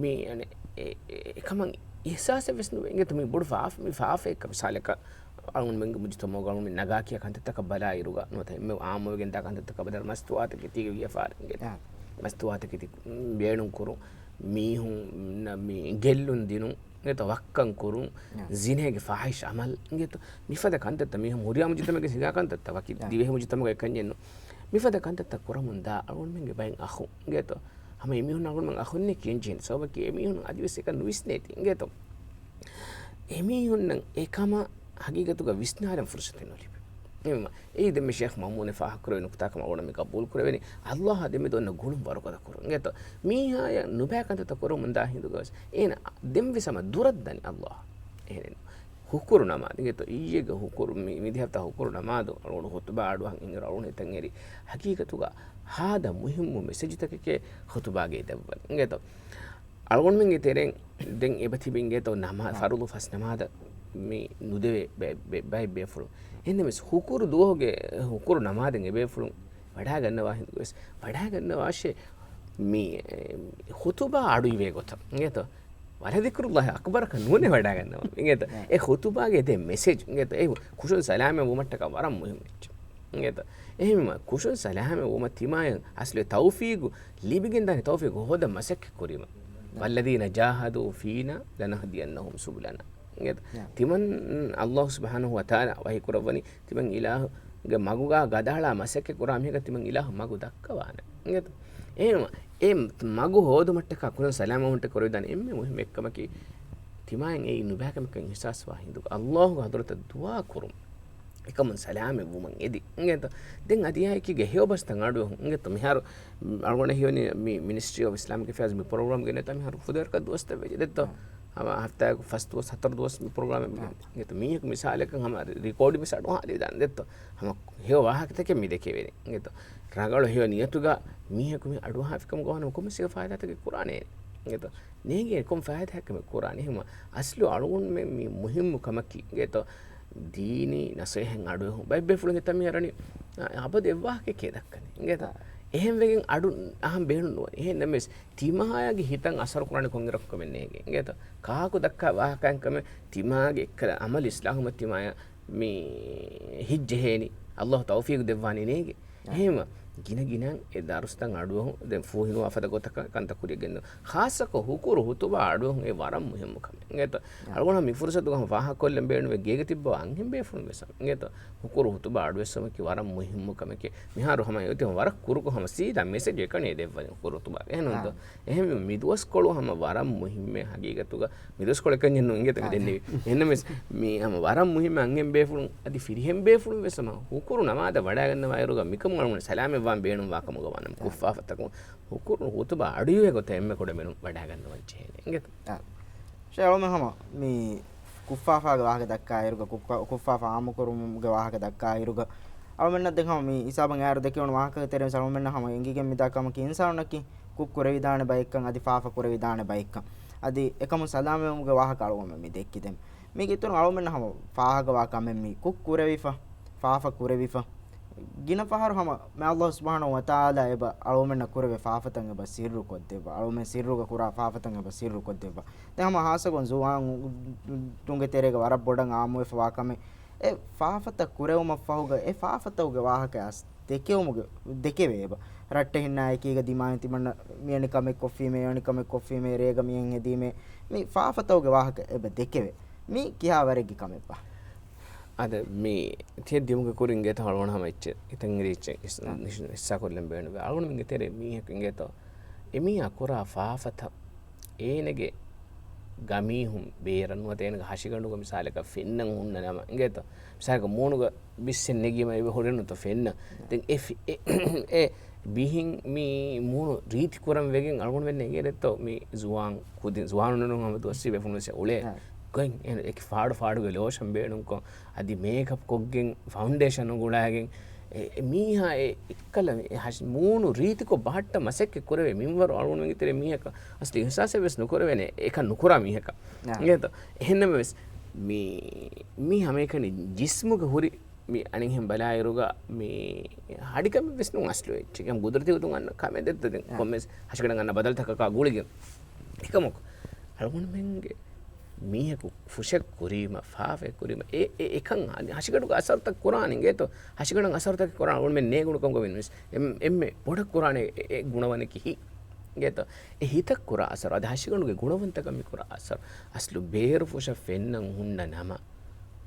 މި، އަނެ، އެ، އެ، އެކަމަށް އިޙްސާސެއް ވެސް ނުވޭ. އިނގޭތޯ؟ މި ބޮޑު ފާފަ، މި ފާފައެއްކަ މިސާލަކަށް އަޅުގަނޑުމެންގެ މުޖުތަމަޢުގަ އަޅުގަނޑުމެން ނަގާ ކިޔާ ކަންތައްތަކަށް ބަލާއިރުގަ ނުވަތަ އެންމެ ޢާއްމުވެގެންދާ ކަންތައްތަކަށް ބަލާއިރު މަސްތުވާތަކެތީގެ ވިޔަފާރި އިނގޭތޯ؟ އާ. މަސްތުވާތަކެތި ބޭނުންކުރުން، މީހުންނަށް މި ގެއްލުން ދިނުން، އިނގޭތޯ؟ ވައްކަން ކުރުން، އާ. ޒިނޭގެ ފާޙިޝް ޢަމަލް، އިނގޭތޯ؟ މިފަދަ ކަންތައްތައް މީހުން ހުރިހާ މުޖުތަމަޢެއްގަ ހިނގާ ކަންތައްތައް ވަކި އާ. ދިވެހި މުޖުތަމަޢުގަ އެކަންޏެއް ނޫން. މިފަދަ ކަންތައްތައް ކުރަމުންދާ އަޅުގަނޑުމެންގެ ބައެއް އަޚުން، އިނގޭތޯ؟ ހަމަ އެމީހުން އަޅުގަނޑުމެން އަޚުންނޭ ކިޔަން ޖެހެނީ. ސަބަބަކީ އެމީހުން އަދިވެސް އެކަން ނުވިސްނޭތީ. އިނގޭތޯ؟ އެމީހުންނަށް އެކަމަށް ހަގީގަތުގަ ވިސްނާލަން ފުރުޞަތެއް ނުލިބޭ. އެހެންވީމަ، އެއީ ދެންމެ ޝޭޚް މައުމޫނެ ފާހަގަކުރެއްވި ނުކުތާކަމަށް އަޅުގަނޑު މި ގަބޫލުކުރެވެނީ. އައްލާހާ ދެމެދު އޮންނަ ގުޅުން ވަރުގަދަ ކުރުން. އިނގޭތޯ؟ މީހާޔަށް ނުބައި ކަންތައްތައް ކުރަމުންދާ ހިނދުގަވެސް އޭނަ ދެންވެސް ހަމަ ދުރަށް ދަނީ އައްލާހް. އެހެން ހުކުރު ނަމާދު. އިނގޭތޯ؟ އިއްޔެގެ ހުކުރު މި، މިދިހަފްތާ ހުކުރު ނަމާދު އަޅުގަނޑު ޚުތުބާ އަޑުއަހަން އިން އަޅުގަނޑު ހިތަށް އެރި. ހަގީގަތުގަ ހާދަ މުހިއްމު މެސެޖުތަކެކޭ ޚުތުބާގައި ދެއްވަން. އިނގޭތޯ؟ އަޅުގަނޑުމެންގެ ތެރެއިން ދެން އެބަ ތިބި އިނގޭތޯ ނަމާ، ފަރުޟު ފަސް ނަމާދަށް މި ނުދެވޭ ބައެއް، ބައެއް، ބައެއް ބޭފުޅުން. އެހެންނަމަވެސް ހުކުރު ދުވަހުގެ ހުކުރު ނަމާދެއް އެބޭފުޅުން ވަޑާގަންނަވާ ހިނދުވެސް ވަޑާގަންނަވާށޭ މި، އެ، ޚުތުބާ އަޑުއިވޭ ގޮތަށް. އިނގޭތޯ؟ ވަލަ ޛިކުރުﷲ އަކްބަރަކަށް ނޫނޭ ވަޑާގަންނަވާ. އިނގޭތޯ؟ އެ ޚުތުބާގެ ދޭ މެސެޖް. އިނގޭތޯ؟ އެ ކުށުން ސަލާމަތް ވުމަށްޓަކާ ވަރަށް މުހިއްމު އެއްޗެއް. އިނގޭތޯ؟ އެހެންވީމަ، ކުށުން ސަލާމަތް ވުމަށް ތިމާޔަށް އަސްލު އެ ތައުފީގު ލިބިގެންދާނެ ތައުފީގު ހޯދަން މަސައްކަތް ކުރީމަ. ނަ. والذين جاهدوا فينا لنهدينهم سبلنا. އިނގޭތޯ؟ ނަ. ތިމަން އައްލާހު ސުބްޙާނަހު ވަތަޢާލާ ވަޙީ ކުރައްވަނީ، ތިމަން އިލާހުގެ މަގުގާ ގަދައަޅާ މަސައްކަތް ކުރާ މީހަކަށް ތިމަން އިލާހު މަގު ދައްކަވާނެ. އިނގޭތޯ؟ އެހެންވީމަ، އެ މަގު ހޯދުމަށްޓަކާ ކުރަން ސަލާމަތްވުމަށްޓަކާ ކުރެވިދާނެ އެންމެ މުހިއްމު އެއްކަމަކީ، ތިމާއިން އެއީ ނުބައިކަމެއްކަން އިޙްސާސްވާ ހިނދުގަ އައްލާހުގެ ޙަޟްރަތަށް ދުޢާ ކުރުން. އެކަމުން ސަލާމަތް ވުމަށް އެދި. އިނގޭތޯ؟ ދެން އަދި އާއެކީގެ ހެޔޮ ބަސްތައް އަޑުއެހުން. އިނގޭތޯ؟ މިހާރު އަޅުގަނޑަށް ހީވަނީ މި މިނިސްޓްރީ އޮފް އިސްލާމިކް އެފެއާޒް މި ޕްރޮގްރާމް ގެނެވި މިހާރު ފުދޭވަރަކަށް ދުވަސްތައް ވެއްޖެ ދެއްތޯ؟ އާ. ހަމަ ހަފްތާއަކު ފަސް ދުވަސް ހަތަރު ދުވަސް މި ޕްރޮގްރާމެއް އާ. މި ގެނެވި. އިނގޭތޯ؟ މީހަކު މިސާލަކަށް ހަމަ ރި-، ރިކޯޑިން ވެސް އަޑުއަހާލި ދާން ދެއްތޯ؟ ހަމަ ހެޔޮ ވާހަކަތަކެއް މި ދެކެވޭނެ. އިނގޭތޯ؟ ރަނގަޅު ހެޔޮ ނިޔަތުގަ މީހަކު މި އަޑުއަހާފިކަމުގަ ވާނަމަ ކޮންމެސް ފައިދާތަކެއް ކުރާނެ. އިނގޭތޯ؟ ނޭނގޭ ކޮން ފައިދާއެއް ކަމެއް ކުރާނީ؟ އެހެންވީމަ އަސްލު އަޅުގަނޑުމެން މި މުހިއްމު ކަމަކީ، އިނގޭތޯ؟ ދީނީ ނަސޭހަތް އަޑުއެހުން. ބައެއް ބޭފުޅުން ހިތަށް މިހާރު އަންނަނީ، އަ، އަބަދު އެއްވާހަކައެއް ދައްކަނީ. އިނގޭތޯ؟ އާ. އެހެންވެގެން އަޑު އަހަން ބޭނުން ނުވަނީ. އެހެންނަމަވެސް ތިމާޔަގެ ހިތަށް އަސަރު ކުރާނެ ކޮންއިރަކު ކަމެއް ނޭނގޭ. އިނގޭތޯ؟ ކާކު ދައްކާ ވާހަކައިން ކަމެއް ތިމާގެ އެއްކަލަ އަމަލު އިސްލާހުމަށް ތިމާޔަށް މި ހިތްޖެހޭނީ. އައްލާހު ތައުފީގު ދެއްވާނީ ނޭނގެ. އެހެންވީމަ، ގިނަ ގިނައިން އެ ދަރުސްތައް އަޑުއަހުން، ދެން ފޫހިނުވާ ފަދަ ގޮތަކަށް ކަންތައް ކުރިއަށް ގެންދަން. ޚާއްޞަކޮށް ހުކުރު ޚުތުބާ އަޑުއަހުން އެ ވަރަށް މުހިއްމު ކަމެއް. އިނގޭތޯ؟ އާ. އަޅުގަނޑު މި ފުރުސަތުގަ ހަމަ ފާހަގަކޮށްލަން ބޭނުންވޭ ގޭގަ ތިއްބަވާ އަންހެން ބޭފުޅުން ވެސް. އިނގޭތޯ؟ ހުކުރު ޚުތުބާ އަޑުއެއްސުމަކީ ވަރަށް މުހިއްމު ކަމެކޭ. މިހާރު ހަމަ އެއޮތީ ވަރަށް ކުރުކޮށް ހަމަ ސީދާ މެސެޖް އެކަނި ދެއްވަނީ ހުކުރު ޚުތުބާ. އެހެން ނޫންތޯ؟ އާ. އެހެންވީމަ މި ދުވަސްކޮޅު ހަމަ ވަރަށް މުހިއްމޭ ހަގީގަތުގަ މި ދުވަސްކޮޅެއް ކަންޏެއް ނޫން އިނގޭތަ މި އާ. ދެންނެވީ. އެހެންނަމަވެސް، މި ހަމަ ވަރަށް މުހިއްމު އަންހެން ބޭފުޅުން އަދި ފިރިހެން ބޭފުޅުން ވެސް ހަމަ ހުކުރު ނަމާދަށް ވަޑާގަންނަވާއިރުގަ މިކަމުން އަޅުގަނޑު ސަލާމަތްވާން ބޭނުންވާ ކަމުގަ ވާނަމަ، އާ. ކުށްފާފަތަކުން ހުކުރު ޚުތުބާ އަޑުއިވޭ ގޮތަށް އެންމެ ކުޑަމިނުން ވަޑާގަންނަވަން ޖެހޭނެ. އިނގޭތަ؟ އާ. ޝޭޚް އަޅުމެން ހަމަ މި ކުށްފާފާގެ ވާހަކަ ދައްކާއިރުގަ، ކުށް-، ކުށްފާފާ އާއްމުކުރުމުގެ ވާހަކަ ދައްކާއިރުގަ، އަޅުމެންނަށް ދެން ހަމަ މި ހިސާބަށް އައިރު ދެކެވުނު ވާހަކަ ތެރެއިން އަޅުމެންނަށް ހަމަ އެނގިގެން މިދާ ކަމަކީ އިންސާނުންނަކީ ކުށް ކުރެވިދާނެ ބައެއްކަން، އަދި ފާފަ ކުރެވިދާނެ ބައެއްކަން. އަދި އެކަމުން ސަލާމަތްވުމުގެ ވާހަކަ އަޅުގަނޑުމެން މި ދެއްކި ދެން. މީގެ އިތުރުން އަޅުމެންނަށް ހަމަ ފާހަގަވާ ކަމެއް މީ ކުށް ކުރެވިފަ، ފާފަ ކުރެވިފަ. ގިނަ ފަހަރު ހަމަ މި އައްލާހު ސުބްޙާނަހު ވަތަޢާލާ އެބަ އަޅުމެންނަށް ކުރެވޭ ފާފަތައް އެބަ ސިއްރު ކޮށްދެއްވާ. އަޅުމެން ސިއްރުގަ ކުރާ ފާފަތައް އެބަ ސިއްރު ކޮށްދެއްވާ. ދެން ހަމަ ހާއްސަކޮށް ޒުވާނުންގެ ތެރޭގަ ވަރަށް ބޮޑަށް އާއްމުވެފަ ވާ ކަމެއް. އެ ފާފަތައް ކުރެވުމަށްފަހުގަ އެ ފާފަތަކުގެ ވާހަކަ އަސް ދެކެވުމުގެ، ދެކެވޭ އެބަ. ރައްޓެހިންނާ އެކީގަ ދިމާއިން ތިމަންނަ މިއަނި ކަމެއް ކޮށްފީމޭ، އަނި ކަމެއް ކޮށްފީމޭ، ރޭގަ މިހެން ހެދީމޭ. މި ފާފަތަކުގެ ވާހަކަ އެބަ ދެކެވޭ. މީ ކިހާ ވަރެއްގެ ކަމެއްބާ؟ އަދަ މި ތިޔަ ދިމުގެ ކުރިން އިނގޭތޯ އަޅުގަނޑު ހަމަ އެއްޗެއް ހިތަށް އެރި އެއްޗެއް އިސް-، އާ. ނިޝް-، ހިއްސާކޮށްލަން ބޭނުންވޭ. އަޅުގަނޑުމެންގެ ތެރޭ މީހަކު އިނގޭތޯ އެމީހާ ކުރާ ފާފަތައް އޭނަގެ ގަމީހުން ބޭރަށް ނުވަތަ އޭނަގެ ހަށިގަނޑުގަ މިސާލަކަށް ފެންނަން ހުންނަ ނަމަ އިނގޭތޯ؟ މިސާލަކަށް މޫނުގަ ބިއްސެއް ނެގީމަ އެބަ ހުރެން ނުތޯ ފެންނަ. ދެން އެ ފި-، އެ، އެ ބިހިން މި މޫނު ރީތި ކުރަން ވެގެން އަޅުގަނޑުމެން އެނގޭ ދެއްތޯ މި ޒުވާން ކުދިން، ޒުވާނުން ނޫން ހަމަ ދުވަސްވީ ބޭފުޅުން ވެސް އުޅޭ. އާ. ގޮތް އެ އެކި ފާޑު ފާޑުގެ ލޯޝަން ބޭނުންކޮށް، އަދި މޭކަޕް ކޮށްގެން ފައުންޑޭޝަން ގުޅާގެން އެ، އެ މީހާ އެ އެއްކަލަ އެ ހަށި-، މޫނު ރީތިކޮށް ބަހައްޓަ މަސައްކަތް ކުރެވޭ މިންވަރު އަޅުގަނޑުމެންގެ ތެރޭ މީހަކަށް އަސްލު އިހްސާސެއް ވެސް ނުކުރެވޭނެ އެކަން ނުކުރާ މީހަކަށް. އާ. އިނގޭތޯ؟ އެހެންނަމަވެސް މި، މި ހަމައެކަނި ޖިސްމުގެ ހުރި މި އަނެއްހެން ބަލާއިރުގަ މި ހަޑިކަމެއް ވެސް ނޫން އަސްލު އެއްޗެއް. ގުދުރަތީ ގޮތުން އަންނަ ކަމެއް ދެއްތަ ދެން އާ. ކޮންމެސް ހަށިގަނޑަށް އަންނަ ބަދަލުތަކަކާ ގުޅިގެން. އެކަމަކު އަޅުގަނޑުމެންގެ މީހަކު ފުށެއް ކުރީމަ، ފާފައެއް ކުރީމަ، އެ، އެ، އެކަން އަދި ހަށިގަނޑުގެ އަސަރުތައް ކުރާނެ އިނގޭތޯ؟ ހަށިގަނޑަށް އަސަރުތަކެއް ކުރާނެ އަޅުގަނޑުމެން ނޭނގުނު ކަމުގަ ވިން ވެސް އެން-، އެންމެ ބޮޑަށް ކުރާނެ އެ، އެ ގުނަވަނަކީ ހިތް އިނގޭތޯ؟ އެ ހިތަށް ކުރާ އަސަރު، އަދި ހަށިގަނޑުގެ ގުނަވަންތަކަށް މި ކުރާ އަސަރު. އަސްލު ބޭރު ފުށަށް ފެންނަން ހުންނަ ނަމަ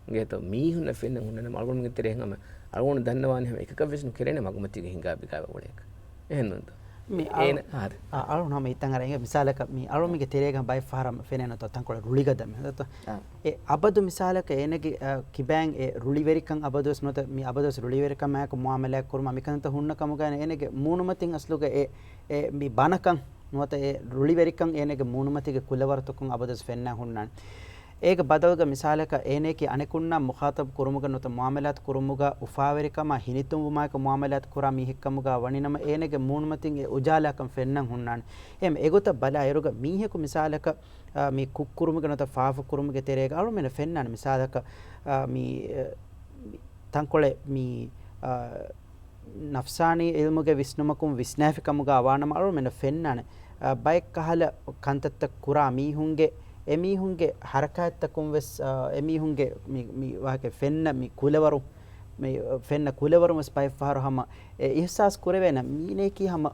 އިނގޭތޯ؟ މީހުންނަށް ފެންނަން ހުންނަ ނަމަ އަޅުގަނޑުމެންގެ ތެރޭ ހަމަ އަޅުގަނޑު ދަންނަވާނެ ހަމަ އެކަކަށް ވެސް ނުކެރޭނެ މަގުމަތީގަ ހިނގާ ބިގާ އުޅޭކަށް. އެހެންނޫންތޯ؟ މި އަޅު-، އޭނަ، އާ، އަޅުން ހަމަ ހިތަށް އަރަން އިނގޭ މިސާލަކަށް މި އަޅުމެންގެ ތެރޭގަ ބައެއް ފަހަރަށް ފެނޭނެ ތަންކޮޅެއް ރުޅިގަދަ މި ހަދަތޯ. އާ. އެ އަބަދު މިސާލަކަށް އޭނަގެ، އާ، ކިބައިން އެ ރުޅިވެރިކަން އަބަދުވެސް ނުވަތަ މި އަބަދުވެސް ރުޅިވެރިކަމާއެކު މުއާމަލާތް ކުރުމަށް މިކަންތައް ހުންނަ ކަމުގައި އޭނަގެ މޫނުމަތިން އަސްލުގަ އެ، އެ މި ބަނަކަން ނުވަތަ އެ ރުޅިވެރިކަން އޭނަގެ މޫނުމަތީގެ ކުލަވަރުތަކުން އަބަދުވެސް ފެންނާ ހުންނާނެ. އޭގެ ބަދަލުގަ މިސާލަކަށް އޭނައަކީ އަނެކުންނާ މުޚާޠަބު ކުރުމުގަ ނުވަތަ މުއާމަލާތު ކުރުމުގަ އުފާވެރިކަމާ ހިނިތުންވުމާއެކު މުއާމަލާތު ކުރާ މީހެއްކަމުގަ ވަނީނަމަ އޭނަގެ މޫނުމަތިން އެ އުޖާލާކަން ފެންނަން ހުންނާނެ. އެހެން އެގޮތަށް ބަލާއިރުގަ މީހަކު މިސާލަކަށް، އާ، މި ކުށްކުރުމުގެ ނުވަތަ ފާފަ ކުރުމުގެ ތެރޭގަ އަޅުމެންނަށް ފެންނާނެ މިސާލަކަށް، އާ، މި، އެ، ތަންކޮޅެއް މި، އާ، ނަފްސާނީ އިލްމުގެ ވިސްނުމަކުން ވިސްނާފި ކަމުގަ ވާނަމަ އަޅުމެންނަށް ފެންނާނެ، އާ، ބައެއް ކަހަލަ ކަންތައްތައް ކުރާ މީހުންގެ، އެމީހުންގެ ހަރަކާތްތަކުން ވެސް، އާ، އެމީހުންގެ މި، މި ވާހަކަ ފެންނަ މި ކުލަވަރު، މި ފެންނަ ކުލަވަރުން ވެސް ބައެއް ފަހަރު ހަމަ އެ އިހްސާސް ކުރެވޭނެ މީނައަކީ ހަމަ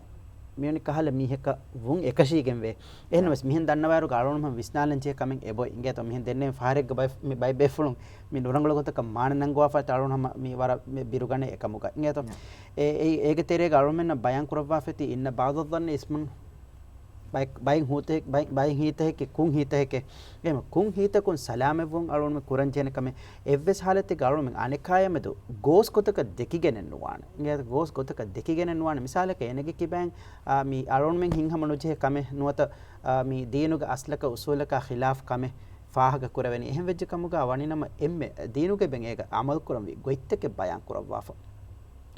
މިވެނި ކަހަލަ މީހަކަށް ވުން އެކަށީގެންވޭ. އެހެންވެސް މިހެން ދަންނަވާއިރުގަ އަޅުން ހަމަ ވިސްނާލަން ޖެހޭ ކަމެއް އެބޮތް އިނގޭތޯ. މިހެން ދެންނެވި ފަހަރެއްގަ ބައި، މި ބައި ބޭފުޅުން މި ނުރަނގަޅު ގޮތަކަށް މާނަ ނަންގަވާފައިތާ އަޅުން ހަމަ މި ވަރަށް މި ބިރުގަނޭ އެކަމުގަ އިނގޭތޯ. އެ، އެ، އޭގެ ތެރޭގަ އަޅުމެންނަށް ބަޔާން ކުރައްވާފައިތީ އިންނަ ބަޢުޟައްޒަންނި އިސްމުން ބައި، ބައިން ހޫތެ-، ބައި، ބައިން ހީތަކެއް ކުން ހީތަކެއް. އެހެން ކުން ހީތަކުން ސަލާމަތްވުން އަޅުން ކުރަން ޖެހޭނެ ކަމެއް އެއްވެސް ހާލަތެއްގަ އަޅުމެން އަނެކާޔާ މެދު ގޯސް ގޮތަކަށް ދެކިގެނެއް ނުވާނެ. އިނގޭތޯ ގޯސް ގޮތަކަށް ދެކިގެނެއް ނުވާނެ. މިސާލަކަށް އޭނަގެ ކިބައިން، އާ، މި އަޅުންމެން ހިތްހަމަ ނުޖެހޭ ކަމެއް ނުވަތަ، އާ، މި ދީނުގެ އަސްލަކަށް އުސޫލަކާ ޚިލާފް ކަމެއް ފާހަގަ ކުރެވެނީ. އެހެން ވެއްޖެ ކަމުގަ ވަނީނަމަ އެންމެ ދީނުގެ އެބައިން އޭގަ އަމަލު ކުރަންވީ ގޮތްތަކެއް ބަޔާން ކުރައްވާފަ.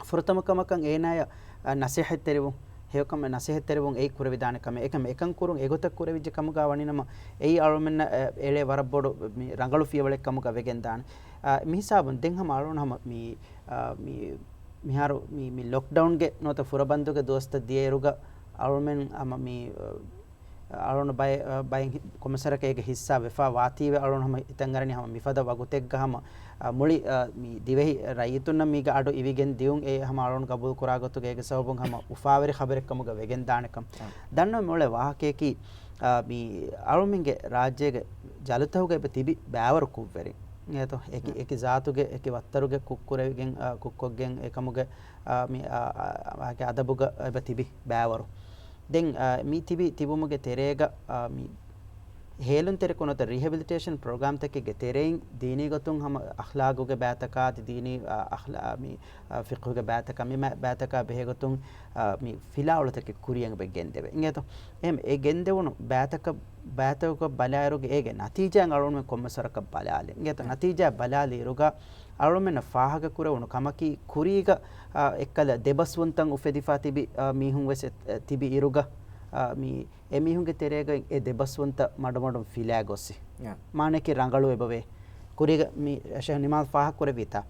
ފުރަތަމަ ކަމަކަށް އޭނާޔަށް، އަ، ނަސޭހަތްތެރިވުން، ހެޔޮކަމެއް ނަސޭހަތްތެރިވުން އެއީ ކުރެވިދާނެ ކަމެއް. އެކަމަށް އެކަން ކުރުން އެގޮތަށް ކުރެވިއްޖެ ކަމުގަ ވަނީނަމަ އެއީ އަޅުމެންނަށް، އެ، އެޅޭ ވަރަށް ބޮޑު މި ރަނގަޅު ފިޔަވަޅެއް ކަމުގަ ވެގެން ދާނެ. އަ، މިހިސާބުން ދެން ހަމަ އަޅުން ހަމަ މި، އަ، މި، މިހާރު މި، މި ލޮކްޑައުންގެ ނުވަތަ ފުރަބަންދުގެ ދުވަސްތައް ދިޔައިރުގަ އަޅުމެން ހަމަ މި، އަ، އަޅުން ބައެއް، އަ، ބައެއް ހި-، ކޮންމެސަރަކަށް އޭގެ ހިއްސާ ވެފަ ވާތީވެ އަޅުން ހަމަ ހިތަށް އަރަނީ ހަމަ މިފަދަ ވަގުތެއްގަ ހަމަ، އަ، މުޅި، އަ، މި ދިވެހި ރައްޔިތުންނަށް މީގެ އަޑު އިވިގެން ދިޔުން އެ ހަމަ އަޅުން ގަބޫލު ކުރާ ގޮތުގަ އޭގެ ސަބަބުން ހަމަ އުފާވެރި ޚަބަރެއް ކަމުގަ ވެގެން ދާނެކަން. އަ. ދަންނަވަން މިއުޅޭ ވާހަކަޔަކީ، އަ، މި އަޅުމެންގެ ރާއްޖޭގެ ޖަލުތަކުގަ އެބަ ތިބި ބައިވަރު ކުށްވެރިން. އެތޯ، އެކި، އަ. އެކި ޒާތުގެ އެކި ވައްތަރުގެ ކުށްކުރެވިގެން، އަ، ކުށްކޮށްގެން އެކަމުގެ، އަ، މި، އަ، އަ، އަ، އަދަބުގަ އެބަ ތިބި ބައިވަރު. ދެން، އާ، މި ތިބި ތިބުމުގެ ތެރޭގަ، އާ، މި ހޭލުންތެރިކޮށް ނުވަތަ ރިހެބިލިޓޭޝަން ޕްރޮގްރާމްތަކެއްގެ ތެރެއިން ދީނީ ގޮތުން ހަމަ އަޚްލާގުގެ ބައިތަކާ، އަދި ދީނީ، އާ، އަޚްލާ-، މި، އާ، ފިޤްހުގެ ބައިތަކާ، މި މަ-، ބައިތަކާ ބެހޭގޮތުން، އާ، މި ފިލާވަޅުތަކެއް ކުރިޔަށް އެބަ ގެންދެވޭ. އިނގޭތޯ؟ އެހެން އެ ގެންދެވުނު ބައިތަކަށް، ބައިތަކަށް ބަލާއިރުގަ އޭގެ ނަތީޖާއަށް އަޅުގަނޑުމެން ކޮންމެސް ވަރަކަށް ބަލާލި. އިނގޭތޯ؟ އާ. ނަތީޖާ ބަލާލިއިރުގަ އަޅުމެންނަށް ފާހަގަކުރެވުނު ކަމަކީ، ކުރީގަ، އާ، އެއްކަލަ ދެބަސްވުންތައް އުފެދިފާ ތިބި، އާ، މީހުން ވެސް އެ-، އެ-، ތިބި އިރުގަ، އާ، މި އެމީހުންގެ ތެރޭގައި އެ ދެބަސްވުންތައް މަޑުމަޑުން ފިލާ ގޮސް. ޔާ. މާނައަކީ ރަނގަޅު އެބަވޭ. ކުރީގަ މި ޝޭހް ނިމާލް ފާހަގަކުރެއްވިތާ،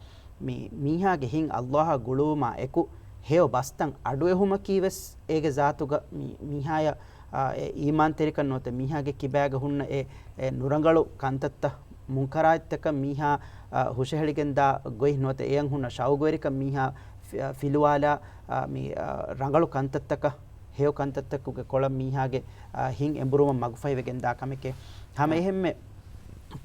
މި މީހާގެ ހިތް އައްލާހާ ގުޅުވުމާ އެކު ހެޔޮ ބަސްތައް އަޑުއެހުމަކީ ވެސް އޭގެ ޒާތުގަ މި މީހާޔަށް، އާ، އެ އީމާންތެރިކަން ނުވަތަ މީހާގެ ކިބާގަ ހުންނަ އެ، އެ ނުރަނގަޅު ކަންތައްތައް މުންކަރާތްތަކަށް މީހާ، އަ، ހުށަހެޅިގެންދާ ގޮތް ނުވަތަ އެއަށް ހުންނަ ޝައުގުވެރިކަން މީހާ ފި-، އަ، ފިލުވާލާ، އަ، މި، އަ، ރަނގަޅު ކަންތައްތަކަށް ހެޔޮ ކަންތައްތަކުގެ ކޮޅަށް މީހާގެ، އަ، ހިތް އެނބުރުމަށް މަގުފަހިވެގެންދާ ކަމެކޭ. ހަމަ އެހެންމެ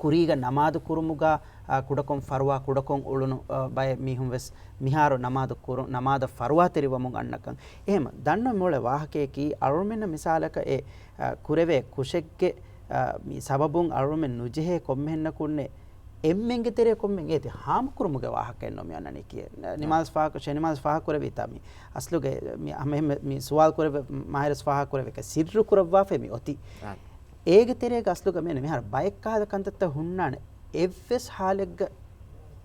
ކުރީގަ ނަމާދު ކުރުމުގަ، އަ، ކުޑަކޮށް ފަރުވާ ކުޑަކޮށް އުޅުނު، އަ، ބައެއް މީހުން ވެސް މިހާރު ނަމާދު ކުރު-، ނަމާދަށް ފަރުވާތެރިވަމުން އަންނަކަން. އެހެން ދަންނަ މިއުޅޭ ވާހަކަޔަކީ އަޅުމެންނަށް މިސާލަކަށް އެ، އަ، ކުރެވޭ ކުށެއްގެ، އަ، މި ސަބަބުން އަޅުމެން ނުޖެހޭ ކޮންމެހެންނަކުންނެއް އެންމެންގެ ތެރޭ ކޮންމެން އޭތި ހާމަކުރުމުގެ ވާހަކައެއްނު މި އަންނަނީކީ. ނިމާޒް ފާހަގަ-، ޝޭ ނިމާޒް ފާހަގަކުރެއްވިތާ މި އަސްލުގެ މި ހަމަ އެހެން މި ސުވާލު ކުރެއްވި މާހިރަސް ފާހަގަކުރެއްވި ސިއްރު ކުރައްވާފައި މި އޮތީ. އާ. އޭގެ ތެރޭގަ އަސްލުގަ މި މިހާރު ބައެއް ކަހަލަ ކަންތައްތައް ހުންނާނެ. އެއްވެސް ހާލެއްގަ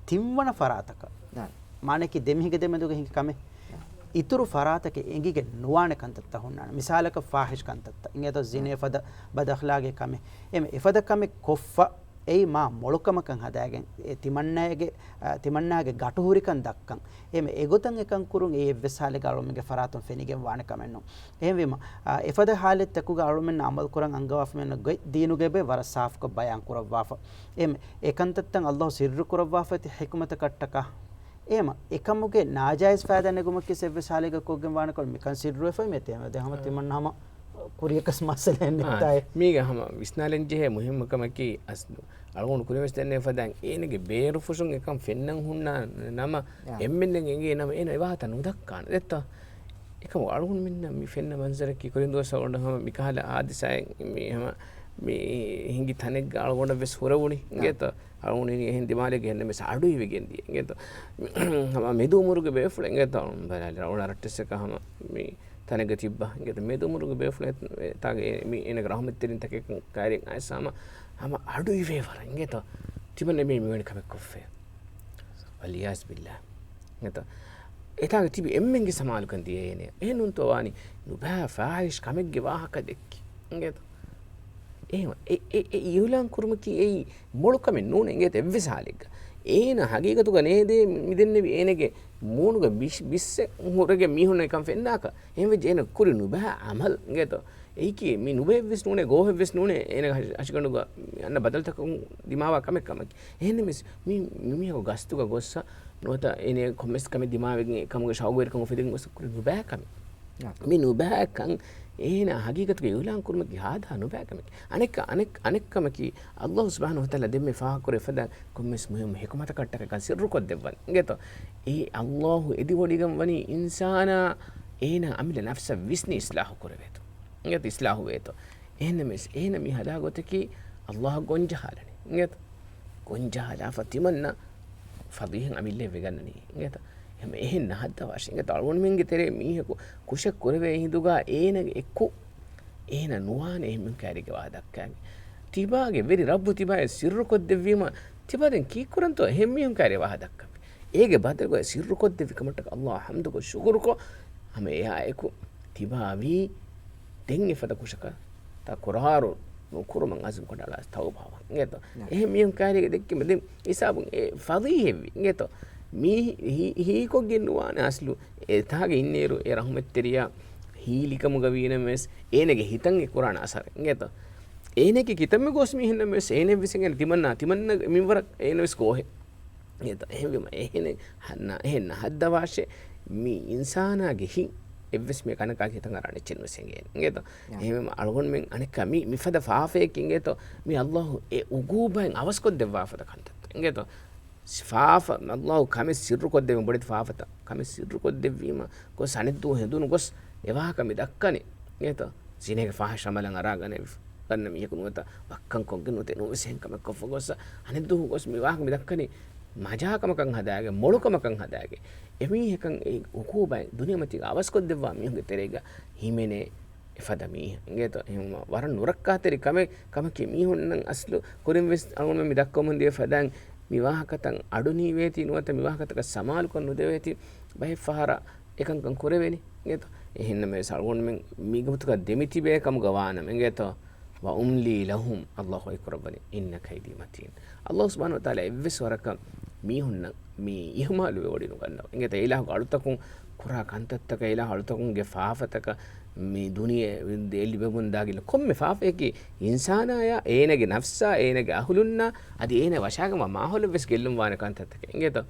ތިންވަނަ ފަރާތަކަށް. އާ. މާނައަކީ ދެމީހުގެ ދެމެދުގަ ހިނގި ކަމެއް. އާ. އިތުރު ފަރާތަކެއް އެނގިގެން ނުވާނެ ކަންތައްތައް ހުންނާނެ. މިސާލަކަށް ފާހިޝް ކަންތައްތައް. އިނގޭތޯ ޒިނޭ އާ. ފަދަ ބަދަޚްލާގީ ކަމެއް. އެމެ އެފަދަ ކަމެއް ކޮށްފަ އެއީ މާ މޮޅުކަމަކަށް ހަދާގެން އެ ތިމަންނާގެ، އާ، ތިމަންނާގެ ގަޓުހުރިކަން ދައްކަން. އެމެ އެގޮތަށް އެކަން ކުރުން އެއީ އެއްވެސް ހާލެއްގަ އަޅުމެންގެ ފަރާތުން ފެނިގެން ވާނެ ކަމެއްނު. އެހެންވީމަ، އާ، އެފަދަ ހާލެއްތަކުގަ އަޅުމެންނަށް އަމަލު ކުރަން އަންގަވާފަ މިއޮންނަ ގޮތް ދީނުގެ ބޭ ވަރަށް ސާފުކޮށް ބަޔާން ކުރައްވާފަ. އެމެ އެކަންތައްތައް އައްލާހު ސިއްރު ކުރައްވާފައިތި ޙިކުމަތަކަށްޓަކާ. އެހެމަ އެކަމުގެ ނާޖާއިޒް ފައިދާ ނެގުމަކީ އެއްވެސް ހާލެއްގަ ކޮށްގެން ވާނެކޮށް މިކަން ސިއްރުވެފައި މިއޮތީ. އެހެމަ ދެން ހަމަ އާ. ތިމަންނަ ހަމަ ކުރިޔަކަސް މައްސަލައެއް އާ، ނެތާއެ. މީގަ ހަމަ ވިސްނާލަން ޖެހޭ މުހިއްމު ކަމަކީ އަސްލު އަޅުގަނޑު ކުރިންވެސް ދެންނެވި ފަދައިން އޭނަގެ ބޭރުފުށުން އެކަން ފެންނަން ހުންނާ ނަމަ އާ. އެންމެންނަށް އެނގޭ ނަމަ އޭނަ އެވާހަކަ ނުދައްކާނެ. ދެއްތޯ؟ އެކަމު އަޅުގަނޑުމެންނަށް މި ފެންނަ މަންޒަރަކީ ކުރިން ދުވަސް އަޅުގަނޑު ހަމަ މިކަހަލަ ހާދިސާއެއް މި ހަމަ މި ހިނގި ތަނެއްގަ އަޅުގަނޑަށް ވެސް ހުރެވުނީ އިނގޭތޯ. އަޅުގަނޑު އެހެން ދިމާލެއްގަ ހެންނަމެސް އަޑު އިވިގެން ދިޔަ އިނގޭތޯ. ހަމަ މެދު އުމުރުގެ ބޭފުޅެއް އިނގޭތޯ. ބަލާލި ރައުޅާ ރައްޓެއްސަކަށް ހަމަ މި ތަނެއްގަ ތިއްބާ އިނގޭތޯ. މެދު އުމުރުގެ ބޭފުޅެއް ތާގެ މި އޭނަގެ ރަހުމަތްތެރިންތަކެއް ކައިރިން އައިސް ހަމަ ހަމަ އަޑު އިވޭ ވަރަށް އިނގޭތޯ. ތިމަންނަ މި މިވެނި ކަމެއް ކޮށްފައި. ވަލްއިޔާޒް ބިއްލާ. އެތަ، އެތާގެ ތިބި އެންމެންގެ ސަމާލުކަން ދިޔައޭނެ. އެހެންނޫންތޯ ވާނީ ނުބައި ފާހިޝް ކަމެއްގެ ވާހަކަ ދެއްކި. އިނގޭތަ؟ އެ، އެ، އެ އިއުލާން ކުރުމަކީ އެއީ މޮޅު ކަމެއް ނޫނޭ އިނގޭތަ އެއްވެސް ހާލެއްގަ. އޭނަ ހަގީގަތުގަ ނޭދޭ މިދެންނެވި އޭނަގެ މޫނުގަ ބިސް، ބިސްއެއް ހުރެގެން މީހުންނަށް ކަން ފެންނާކަށް. އެހެންވެއްޖެ އޭނަ ކުރި ނުބައި އަމަލް އިނގޭތަ؟ އެއީކީ މި ނުބައެއްވެސް ނޫނޭ، ގޯހެއްވެސް ނޫނޭ، އޭނަގެ ހަށި-، ހަށިގަނޑުގަ އަންނަ ބަދަލުތަކުން ދިމާވާ ކަމެއް ކަމަކީ. އެހެންނަމަވެސް މި، މި މީހަކު ގަސްތުގަ ގޮއްސަ ނުވަތަ އޭނަ ކޮންމެސް ކަމެއް ދިމާވެގެން އެކަމުގެ ޝައުގުވެރިކަން އުފެދެގެން ގޮއްސަ ކުރި ނުބައި ކަމެއް. މި ނުބައި ކަން އޭނަ ހަގީގަތުގަ އިއުލާން ކުރުމަކީ ހާދަ ނުބައި ކަމެއް. އަނެއް ކަ-، އަނެއް، އަނެއް ކަމަކީ، އައްލާހު ސުބްޙާނަހު ވަތަޢާލާ ދެންމެ ފާހަގަކުރެ ފަދަ ކޮންމެސް މުހިއްމު ޙިކުމަތަކަށްޓަކައި ކަން ސިއްރުކޮށްދެއްވަން. އިނގޭތޯ؟ އެއީ އައްލާހު އެދިވޮޑިގެން ވަނީ އިންސާނާ އޭނާ އަމިއްލަ ނަފްސަށް ވިސްނި އިސްލާހު ކުރެވޭތޯ. އިނގޭތޯ؟ އިސްލާހު ވޭތޯ. އެހެންނަމަވެސް އޭނަ މި ހަދާ ގޮތަކީ އައްލާހަށް ގޮންޖަހާލަނީ. އިނގޭތޯ؟ ގޮންޖަހާލާފަ ތިމަންނަ ފަޟީޙައިން އަމިއްލައަށް ވެގަންނަނީ. އިނގޭތޯ؟ އެހެން ނަހައްދަވާށޭ. އިނގޭތޯ؟ އަޅުގަނޑުމެންގެ ތެރޭ މީހަކު ކުށެއް ކުރެވޭ ހިނދުގަ އޭނަގެ އެއްކު އޭނަ ނުވާނެ އެހެން މީހުން ކައިރީގަ ވާހަކަ ދައްކާނެ. ތިބާގެ ވެރި ރައްބު ތިބާއަށް ސިއްރުކޮށްދެއްވީމަ ތިބާ ދެން ކީއްކުރަންތޯ އެހެން މީހުން ކައިރީ ވާހަކަ ދައްކަން. އޭގެ ބަދަލުގަ ސިއްރުކޮށްދެއްވި ކަމަށްޓަކައި އައްލާހަށް ޙަމްދުކޮށް ޝުކުރުކޮށް ހަމަ އެއާއެކު ތިބާވީ ދެން އެފަދަ ކުށަކަށް ތަކުރާރު ނުކުރުމަށް ޢަޒުމް ކޮށްލާ ތައުބާވާ. އިނގޭތޯ؟ ނަ. އެހެން މީހުން ކައިރީގަ ދެއްކީމަ ދެން ހިސާބުން އެ ފަޟީޙަތްވީ. އިނގޭތޯ؟ މީ ހީ-، ހީކޮށްގެން ނުވާނެ އަސްލު އެތާގެ އިންނޭރު އެ ރަޙުމަތްތެރިޔާ ހީލިކަމުގަ ވީނަމަވެސް އޭނަގެ ހިތަށް އެ ކުރާނެ އަސަރެއް. އިނގޭތޯ؟ އޭނަގެ ކިތަންމެ ގޯސް މީހެއްނަމަވެސް އޭނަ ވިސްނިގެން ތިމަންނާ، ތިމަންނަ މިންވަރަށް އޭނަވެސް ގޯހެއް. އެތަ އެހެންވީމަ އެހެނެއް ހަންނަ-، އެހެން ނަހައްދަވާށޭ މި އިންސާނާގެ ހިތް އެއްވެސް މީހަކަށް ކަންކަން ހިތަށް އަރާނެ އެއްޗެއް ނުވެސް އެނގޭނެ. އިނގޭތަ؟ ޔާ. އެހެންވީމަ އަޅުގަނޑުމެން އަނެއްކާ މި، މިފަދަ ފާފައެކޭ އިނގޭތޯ؟ މި އައްލާހު އެ އުގޫބާއިން އަވަސްކޮށްދެއްވާ ފަދަ ކަންތައްތައް. އިނގޭތޯ؟ ފާފަ، އައްލާހު ކަމެއް ސިއްރުކޮށްދެއްވި ބޮޑެތި ފާފަތައް. ކަމެއް ސިއްރުކޮށްދެއްވީމަ ގޮސް އަނެއްދު ހެނދުނު ގޮސް އެ ވާހަކަ މި ދައްކަނީ. އިނގޭތޯ؟ ޒިނޭގެ ފާހިޝް އަމަލަށް އަރާ ގަނެ-، ގަންނަ މީހަކު ނުވަތަ ވައްކަން ކޮށްގެން ނުވަތަ ނުވެސް އެހެން ކަމެއް ކޮށްފަ ގޮސް އަނެއްދުވަހު ގޮސް މި ވާހަކަ މި ދައްކަނީ މަޖާ ކަމަކަށް ހަދާގެ، މޮޅު ކަމަކަށް ހަދާގެ. އެ މީހަކަށް އެ އުގޫބާއި ދުނިޔެމަތީގަ އަވަސްކޮށްދެއްވާ މީހުންގެ ތެރޭގަ ހިމެނޭ އެފަދަ މީހެއް. އިނގޭތޯ؟ އެހެންވީމަ ވަރަށް ނުރައްކާތެރި ކަމެއް، ކަމަކީ މީހުންނަށް އަސްލު ކުރިން ވެސް އަޅުގަނޑުމެން މި ދައްކަމުން ދިޔަ ފަދައިން މި ވާހަކަތައް އަޑު ނީވޭތީ ނުވަތަ މި ވާހަކަތަކަށް ސަމާލުކަން ނުދެވޭތީ ބައެއް ފަހަރަށް އެކަންކަން ކުރެވޭނީ. އިނގޭތޯ؟ އެހެންނަމަވެސް އަޅުގަނޑުމެން މިގޮތުގަ ދެމިތިބޭ ކަމުގަ ވާނަމަ. އިނގޭތޯ؟ ވައުމްލީ ލަހުމް، އައްލާހު ވަޙީކުރައްވަނީ، އިންނަ ކައިދީ މަތީން. އައްލާހު ސުބްޙާނަހު ވަތަޢާލާ އެއްވެސް ވަރަކަށް މީހުންނަށް މި އިހުމާލުވެވޮޑި ނުގަންނަވާ. އިނގޭތޯ؟ އެއިލާހުގެ އަޅުތަކުން ކުރާ ކަންތައްތަކަށް، އެއިލާހުގެ އަޅުތަކުންގެ ފާފަތަކަށް މި ދުނިޔެ ލިބެމުންދާ ގިނަ ކޮންމެ ފާފައަކީ އިންސާނާޔާ، އޭނަގެ ނަފްސާ، އޭނަގެ އަހުލުންނާ، އަދި އޭނަ ވަށާގެންވާ މާހައުލަށްވެސް ގެއްލުން ވާނެ ކަންތައްތަކެއް. އިނގޭތޯ؟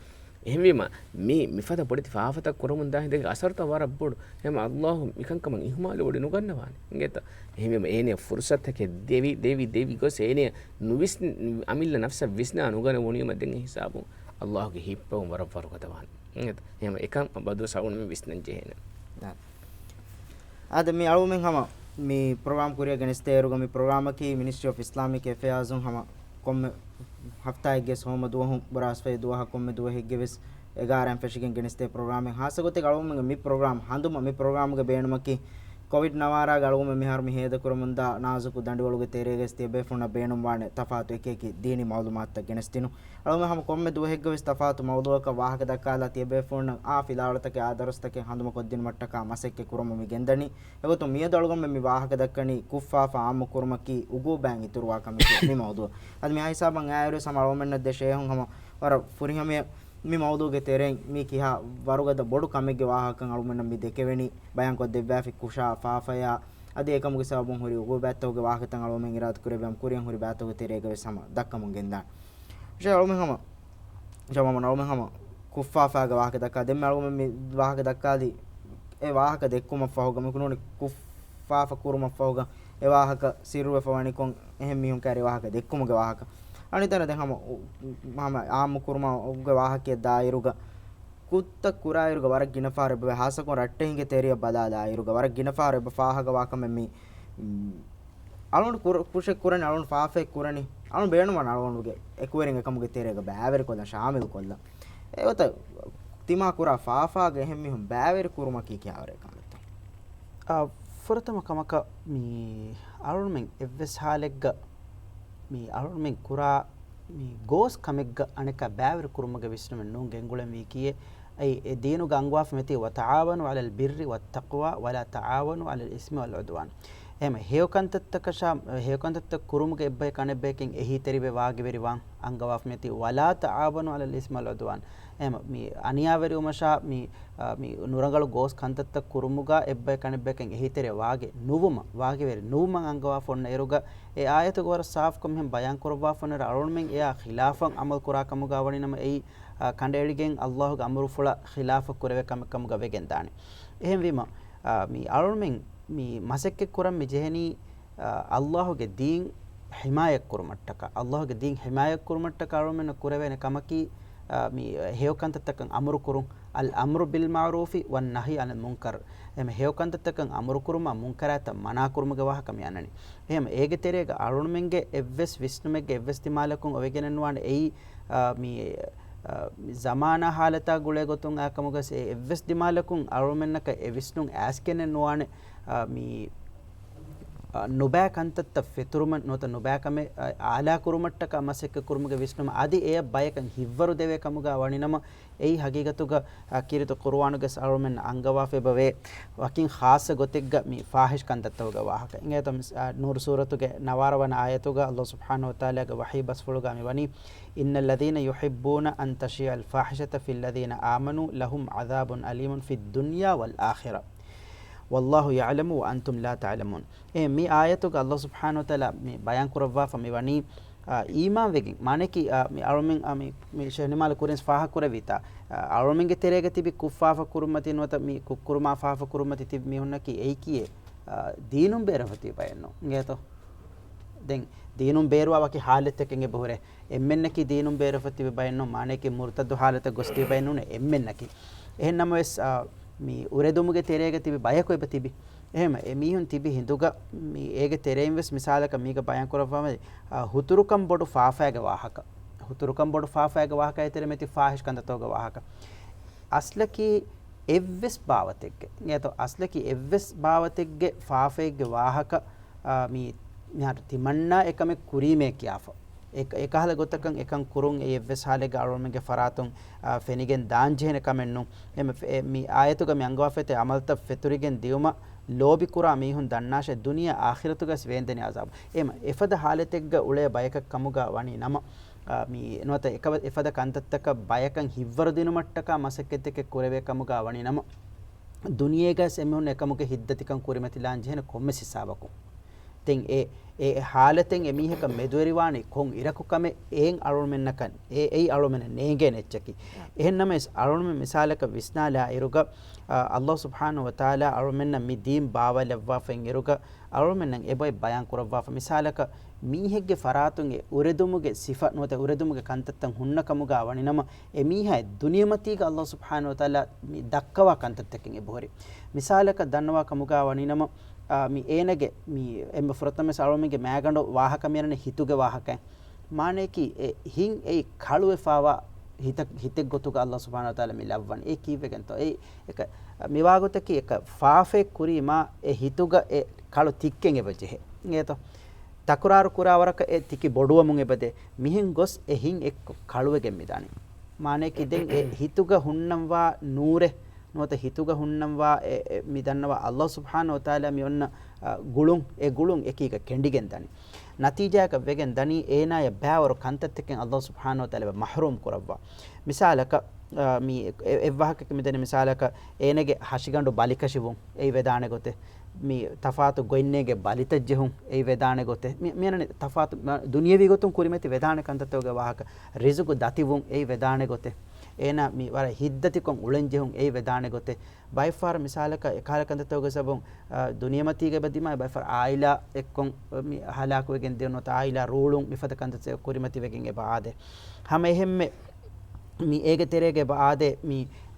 އެހެންވީމަ، މި، މިފަދަ ބޮޑެތި ފާފަތައް ކުރަމުންދާ ހިނދެއްގެ އަސަރުތައް ވަރަށް ބޮޑު. އެހެންވީމަ، އައްލާހު މިކަންކަމަށް އިހުމާލުވެވޮޑި ނުގަންނަވާނެ. އިނގޭތޯ؟ އެހެންވީމަ، އޭނަޔަށް ފުރުސަތުތަކެއް ދެވި، ދެވި، ދެވި ގޮސް އޭނަޔަށް ނުވިސް-، އަމިއްލަ ނަފްސަށް ވިސްނާ ނުގަނެވުނީމަ ދެން އެ ހިސާބުން އައްލާހުގެ ހިއްޕެވުން ވަރަށް ވަރުގަދަވާނެ. އެހެން އެކަން ބަދު ސައުން މި ވިސްނަން ޖެހޭނެ. އާދެ، މި އަޅުމެން ހަމަ މި ޕްރޮގްރާމް ކުރިއަށް ގެނެސްދޭއިރުގަ މި ޕްރޮގްރާމަކީ މިނިސްޓްރީ އޮފް އިސްލާމިކް އެފެއާޒުން ހަމަ ކޮންމެ ހަފްތާއެއްގެ ހޯމަ ދުވަހުން ބުރާސްފައި ދުވަހަށް ކޮންމެ ދުވަހެއްގެ ވެސް އެގާރައިން ފެށިގެން ގެނެސްދޭ ޕްރޮގްރާމެއް. ހާއްސަ ގޮތެއް އަޅުމެންގެ މި ޕްރޮގްރާމް ހަނދުމަ، މި ޕްރޮގްރާމްގެ ބޭނުމަކީ ކޮވިޑް ނަވާރާގެ އަޅުގަނޑުމެން މިހާރު މި ހޭދަކުރަމުންދާ ނާޒުކު ދަނޑިވަޅުގެ ތެރޭގައި ތިޔަބޭފުޅުންނަށް ބޭނުންވާނެ ތަފާތު އެކިއެކި ދީނީ މައުލޫމާތުތައް ގެނެސްދިނުން. އަޅުގަނޑު ހަމަ ކޮންމެ ދުވަހެއްގަވެސް ތަފާތު މައުޟޫއަކަށް ވާހަކަ ދައްކާލާ ތިޔަބޭފުޅުންނަށް އާ ފިލާވަޅުތަކެއް އާ ދަރުސްތަކެއް ހަނދުމަކޮށްދިނުމަށްޓަކާ މަސައްކަތް ކުރަމުން މި ގެންދަނީ. އެގޮތުން މިއަދު އަޅުގަނޑުމެން މި ވާހަކަ ދައްކަނީ ކުށްފާފަ އާއްމު ކުރުމަކީ އުގޫބާއިން އިތުރުވާ ކަމެކޭ މި މައުޟޫ. އަދި މިހާ ހިސާބަށް އައިއިރުވެސް ހަމަ އަޅުގަނޑުމެންނަށް ދެ ޝޭހުން ހަމަ ވަރަށް ފުރިހަމަޔަށް މި މައުޟޫގެ ތެރެއިން މީ ކިހާ ވަރުގަދަ ބޮޑު ކަމެއްގެ ވާހަކަ އަޅުގަނޑަށް މި ދެކެވެނީ ބަޔާންކޮށްދެއްވާފި ކުށާ ފާފަޔާ އަދި އެކަމުގެ ސަބަބުން ހުރި އުގޫބާތަކުގެ ވާހަކަތައް އަޅުގަނޑުމެން އިރާދަކުރެއްވި ކުރިއަށް ހުރި ބާތަކުގެ ތެރޭގަވެސް ހަމަ ދައްކަމުން ގެންދާނެ. ޝޭހް އަޅުމެން ހަމަ، ޝޭހް މައުމޫން އަޅުމެން ހަމަ ކުށްފާފާގެ ވާހަކަ ދައްކާ ދެންމެ އަޅުގަނޑުމެން މި ވާހަކަ ދައްކާލީ އެ ވާހަކަ ދެއްކުމަށްފަހުގަ މި ނޫނީ ކުށްފާފަ ކުރުމަށްފަހުގަ އެ ވާހަކަ ސިއްރުވެފަ ވަނިކޮށް އެހެން މީހުން ކައިރި ވާހަކަ ދެއްކުމުގެ ވާހަކަ. އަނެއް ތަނަށް ދެން ހަމަ، ހަމަ އާއްމު ކުރުމުގެ ވާހަކައަށް ދާއިރުގަ ކުށްތައް ކުރާއިރުގަ ވަރަށް ގިނަ ފަހަރު އެބަ ހާއްސަކޮށް ރައްޓެހިންގެ ތެރެއަށް ބަލާލާއިރުގަ ވަރަށް ގިނަ ފަހަރު އެބަ ފާހަގަވާ ކަމެއް މި، މް، އަޅުން ކުރ-، ކުށެއް ކުރަނީ، އަޅުން ފާފައެއް ކުރަނީ، އަޅުން ބޭނުންވާނެ އަޅުގަނޑުގެ އެކުވެރިން އެކަމުގެ ތެރޭގަ ބައިވެރިކޮށްލަން، ޝާމިލުކޮށްލަން. އެގޮތަށް ތިމާ ކުރާ ފާފާގެ އެހެން މީހުން ބައިވެރި ކުރުމަކީ ކިހާވަރެއް ކަމެއްތޯ؟ އާ، ފުރަތަމަ ކަމަކަށް މި އަޅުންމެން އެއްވެސް ހާލެއްގަ މި އަޅުންމެން ކުރާ މި ގޯސް ކަމެއްގަ އަނެކާ ބައިވެރި ކުރުމުގެ ވިސްނުމެއް ނޫން. ގެންގުޅެންވީ ކިއެއް؟ އެއީ އެ ދީނުގަ އަންގަވާފަ މިތީ، "وتعاونوا على البر والتقوى ولا تعاونوا على الإثم والعدوان." އެހެން ހެޔޮކަންތައްތަކަށާ، ހެޔޮކަންތައްތައް ކުރުމުގެ އެއްބަޔަކު އަނެއްބަޔަކަށް އެހީތެރިވެ ވާގިވެރިވާން. އަންގަވާފަ މިތީ، "ولا تعاونوا على الإثم والعدوان." އެހެން މި އަނިޔާވެރިވުމަށާ މި، އާ، މި ނުރަނގަޅު ގޯސް ކަންތައްތައް ކުރުމުގަ އެއްބަޔަކު އަނެއްބަޔަކަށް އެހީތެރިވެ ވާގި ނުވުމަށް، ވާގިވެރި ނުވުމަށް އަންގަވާފަ އޮންނަ އިރުގަ، އެ އާޔަތުގަ ވަރަށް ސާފުކޮށް މިހެން ބަޔާން ކުރައްވާފަ އޮންނައިރު، އަޅުންމެން އެއާ ޚިލާފަށް އަމަލު ކުރާ ކަމުގަ ވަނީ ނަމަ އެއީ، އާ، ކަނޑައެޅިގެން އައްލާހުގެ އަމުރުފުޅަށް ޚިލާފަށް ކުރެވޭ ކަމެއް ކަމުގަ ވެގެން ދާނެ. އެހެންވީމަ، އާ، މި އަޅުންމެން މި މަސައްކަތް ކުރަން މި ޖެހެނީ، އާ، އައްލާހުގެ ދީން ޙިމާޔަތް ކުރުމަށްޓަކާ، އައްލާހުގެ ދީން ޙިމާޔަތް ކުރުމަށްޓަކާ އަޅުމެންނަށް ކުރެވޭނެ ކަމަކީ، އާ، މި ހެޔޮ ކަންތައްތަކަށް އަމުރު ކުރުން، الأمر بالمعروف والنهي عن المنكر. އެމެ ހެޔޮ ކަންތައްތަކަށް އަމުރު ކުރުމާ، މުންކަރާތައް މަނާ ކުރުމުގެ ވާހަކަ މި އަންނަނީ. އެހެން އޭގެ ތެރޭގަ އަޅުމެންގެ އެއްވެސް ވިސްނުމެއްގެ އެއްވެސް ދިމާލަކުން އޮވެގެނެއް ނުވާނެ އެއީ، އާ، މި، އާ، މި ޒަމާނާ ހާލަތާ ގުޅޭ ގޮތުން އާ ކަމުގަސް އެ އެއްވެސް ދިމާލަކުން އަޅުމެންނަކަށް އެ ވިސްނުން އައިސްގެނެއް ނުވާނެ، އާ، މި އާ، ނުބައި ކަންތައްތައް ފެތުރުމަށް ނުވަތަ ނުބައި ކަމެއް، އާ، އާލާ ކުރުމަށްޓަކާ މަސައްކަތް ކުރުމުގެ ވިސްނުމަށް އަދި އެޔަށް ބަޔަކަށް ހިތްވަރު ދެވޭ ކަމުގަ ވަނިނަމަ، އެއީ ހަގީގަތުގަ، އާ، ކީރިތި ޤުރުއާނުގެ އަޅުމެން އަންގަވާފަ އެބަވޭ ވަކިން ޚާއްޞަ ގޮތެއްގަ މި ފާޙިޝް ކަންތައްތަކުގެ ވާހަކަ. އިނގޭތޯ މިސް-، އާ، ނޫރު ސޫރަތުގެ ނަވާރަ ވަނަ އާޔަތުގަ އައްލާހު ސުބްޙާނަހު ވަތަޢާލާގެ ވަޙީ ބަސްފުޅުގަ މި ވަނީ، "إن الذين يحبون أن تشيع الفاحشة في الذين آمنوا لهم عذاب أليم في الدنيا والآخرة." "والله يعلم وأنتم لا تعلمون." އެ މި އާޔަތުގަ އައްލާހު ސުބްޙާނަހު ވަތަޢާލާ މި ބަޔާން ކުރައްވާފަ މި ވަނީ، އާ، އީމާންވެގެން، މާނައަކީ، އާ، މި އަޅުމެން، އާ، މި، މި ޝޭޚް ނިމާލް ކުރިން ފާހަގަ ކުރެއްވިތާ، އާ، އަޅުމެންގެ ތެރޭގަ ތިބި ކުށްފާފަ ކުރުމަތި ނުވަތަ މި ކުށްކުރުމާ ފާފަ ކުރުމަތި ތިބި މީހުންނަކީ އެއީކީއެއް، އާ، ދީނުން ބޭރަށް ތިބި ބައެއްނު. އިނގޭތޯ؟ ދެން ދީނުން ބޭރުވާ ވަކި ހާލަތެއް އެބަހުރޭ. އެންމެންނަކީ ދީނުން ބޭރަށް ތިބި ބައެއްނު، މާނައަކީ މުރުތައްދު ހާލަތަށް ގޮސް ތިބި ބައެއްނޫނެ އެންމެންނަކީ. އެހެން ނަމަވެސް، އާ، މި އުރެދުމުގެ ތެރޭގަ ތިބި ބަޔަކު އެބަ ތިބި. އެހެން އެ މީހުން ތިބި ހިނދުގަ މި އޭގެ ތެރެއިން ވެސް މިސާލަކަށް މީގަ ބަޔާން ކުރައްވާ، އާ، ހުތުރުކަން ބޮޑު ފާފައިގެ ވާހަކަ. ހުތުރުކަން ބޮޑު ފާފައިގެ ވާހަކައި ތެރެ މެތި ފާޙިޝް ކަންތައްތަކުގެ ވާހަކަ. އަސްލަކީ އެއްވެސް ބާވަތެއްގެ، އިނގޭތޯ، އަސްލަކީ އެއްވެސް ބާވަތެއްގެ ފާފައެއްގެ ވާހަކަ، އާ، މި، މިހާރު ތިމަންނާ އެކަމެއް ކުރީމޭ ކިޔާފަ. އެ، އެކަހަލަ ގޮތަކަށް އެކަން ކުރުން އެއީ އެއްވެސް ހާލެއްގަ އަޅުމެންގެ ފަރާތުން، އާ، ފެނިގެން ދާން ޖެހޭނެ ކަމެއްނު. އެމަ، އެ، މި އާޔަތުގަ މި އަންގަވާފައިތި އަމަލްތައް ފެތުރިގެން ދިއުމަށް ލޯބިކުރާ މީހުން ދަންނާށޭ، ދުނިޔެ އާޚިރަތުގަސް ވޭންދެނީ އަޒާބު. އެމަ، އެފަދަ ހާލަތެއްގަ އުޅޭ ބަޔަކަށް ކަމުގަ ވަނީ ނަމަ، އާ، މި ނުވަތަ އެކަ-، އެފަދަ ކަންތައްތަކަށް ބަޔަކަށް ހިތްވަރު ދިނުމަށްޓަކާ މަސައްކަތްތަކެއް ކުރެވޭ ކަމުގަ ވަނީ ނަމަ، ދުނިޔޭގަސް އެމީހުން އެކަމުގެ ހިތްދަތިކަން ކުރިމަތިލާން ޖެހޭނެ ކޮންމެސް ހިސާބަކުން. ދެން އެ، އެ ހާލަތެއް އެމީހަކަށް މެދުވެރިވާނީ ކޮން އިރަކު ކަމެއް އެއިން އަޅުމެންނަކަށް، އެ، އެއީ އަޅުމެންނަށް ނޭނގޭނެ އެއްޗަކީ. އެހެންނަމަވެސް އަޅުމެން މިސާލަކަށް ވިސްނާލާ އިރުގަ، އާ، އައްލާހު ސުބްޙާނަހު ވަތަޢާލާ އަޅުމެންނަށް މި ދީން ބާވައިލައްވާފައި އިރުގަ، އަޅުމެންނަށް އެބައި ބަޔާން ކުރައްވާފަ. މިސާލަކަށް މީހެއްގެ ފަރާތުން އެ އުރެދުމުގެ ސިފަ ނުވަތަ އުރެދުމުގެ ކަންތައްތައް ހުންނަ ކަމުގަ ވަނިނަމަ، އެ މީހާ ދުނިޔެމަތީގަ އައްލާހު ސުބްޙާނަހު ވަތަޢާލާ މި ދައްކަވާ ކަންތައްތަކެއް އެބަހުރި. މިސާލަކަށް ދަންނަވާ ކަމުގަ ވަނިނަމަ، އާ، މި އޭނަގެ މި އެންމެ ފުރަތަމަ ވެސް އަޅުމެންގެ މައިގަނޑު ވާހަކަ މިއަންނަނީ ހިތުގެ ވާހަކައެއް. މާނައަކީ އެ ހިތް އެއީ ކަޅުވެފާވާ ހިތަށް، ހިތެއް ގޮތުގަ އައްލާހު ސުބްޙާނަހު ވަތަޢާލާ މި ލައްވަނީ. އެ ކީއްވެގެންތޯ؟ އެ އެކަ، މިވާގޮތަކީ އެކަ ފާފައެއް ކުރީމާ އެ ހިތުގަ އެ ކަޅު ތިއްކެން އެބަ ޖެހޭ. އިނގޭތޯ؟ ތަކުރާރު ކުރާ ވަރަކަށް އެ ތިކި ބޮޑުވަމުން އެބަދޭ. މިހެން ގޮސް އެ ހިތް އެއްކޮށް ކަޅުވެގެން މިދާނީ. މާނައަކީ ދެން އެ ހިތުގަ ހުންނަންވާ ނޫރެއް ނުވަތަ ހިތުގަ ހުންނަންވާ އެ، އެ، މި ދަންނަވާ އައްލާހު ސުބްޙާނަހު ވަތަޢާލާ މި އޮންނަ، އަ، ގުޅުން، އެ ގުޅުން އެކީގަ ކެނޑިގެން ދަނީ. ނަތީޖާއަކަށް ވެގެން ދަނީ އޭނާޔަށް ބައިވަރު ކަންތައްތަކެއް އައްލާހު ސުބްޙާނަހު ވަތަޢާލާ އެބަ މަޙްރޫމް ކުރައްވާ. މިސާލަކަށް، އަ، މި އެ، އެއްވާހަކައަކީ މިދެނީ މިސާލަކަށް އޭނަގެ ހަށިގަނޑު ބަލިކަށިވުން އެއީ ވެދާނެ ގޮތެއް. މި ތަފާތު ގޮތްނޭގެ ބަލިތައް ޖެހުން އެއީ ވެދާނެ ގޮތެއް. މި، މިއަންނަނީ ތަފާތު، މަ-، ދުނިޔެވީ ގޮތުން ކުރިމަތި ވެދާނެ ކަންތައްތަކުގެ ވާހަކަ. ރިޒުގު ދަތިވުން އެއީ ވެދާނެ ގޮތެއް. އޭނާ މި ވަރަށް ހިތްދަތިކޮށް އުޅެން ޖެހުން އެއީ ވެދާނެ ގޮތެއް. ބައެއްފަހަރު މިސާލަކަށް އެކަހަލަ ކަންތައްތަކުގެ ސަބަބުން، އާ، ދުނިޔެމަތީގަ އެބަ ދިމާވި ބައެއްފަހަރު އާއިލާ އެއްކޮށް މި ހަލާކުވެގެން ދިޔުން ނުވަތަ އާއިލާ ރޫޅުން މިފަދަ ކަންތައްތައް ކުރިމަތިވެގެން އެބަ އާދޭ. ހަމަ އެހެންމެ މި އޭގެ ތެރޭގަ އެބަ އާދޭ މި،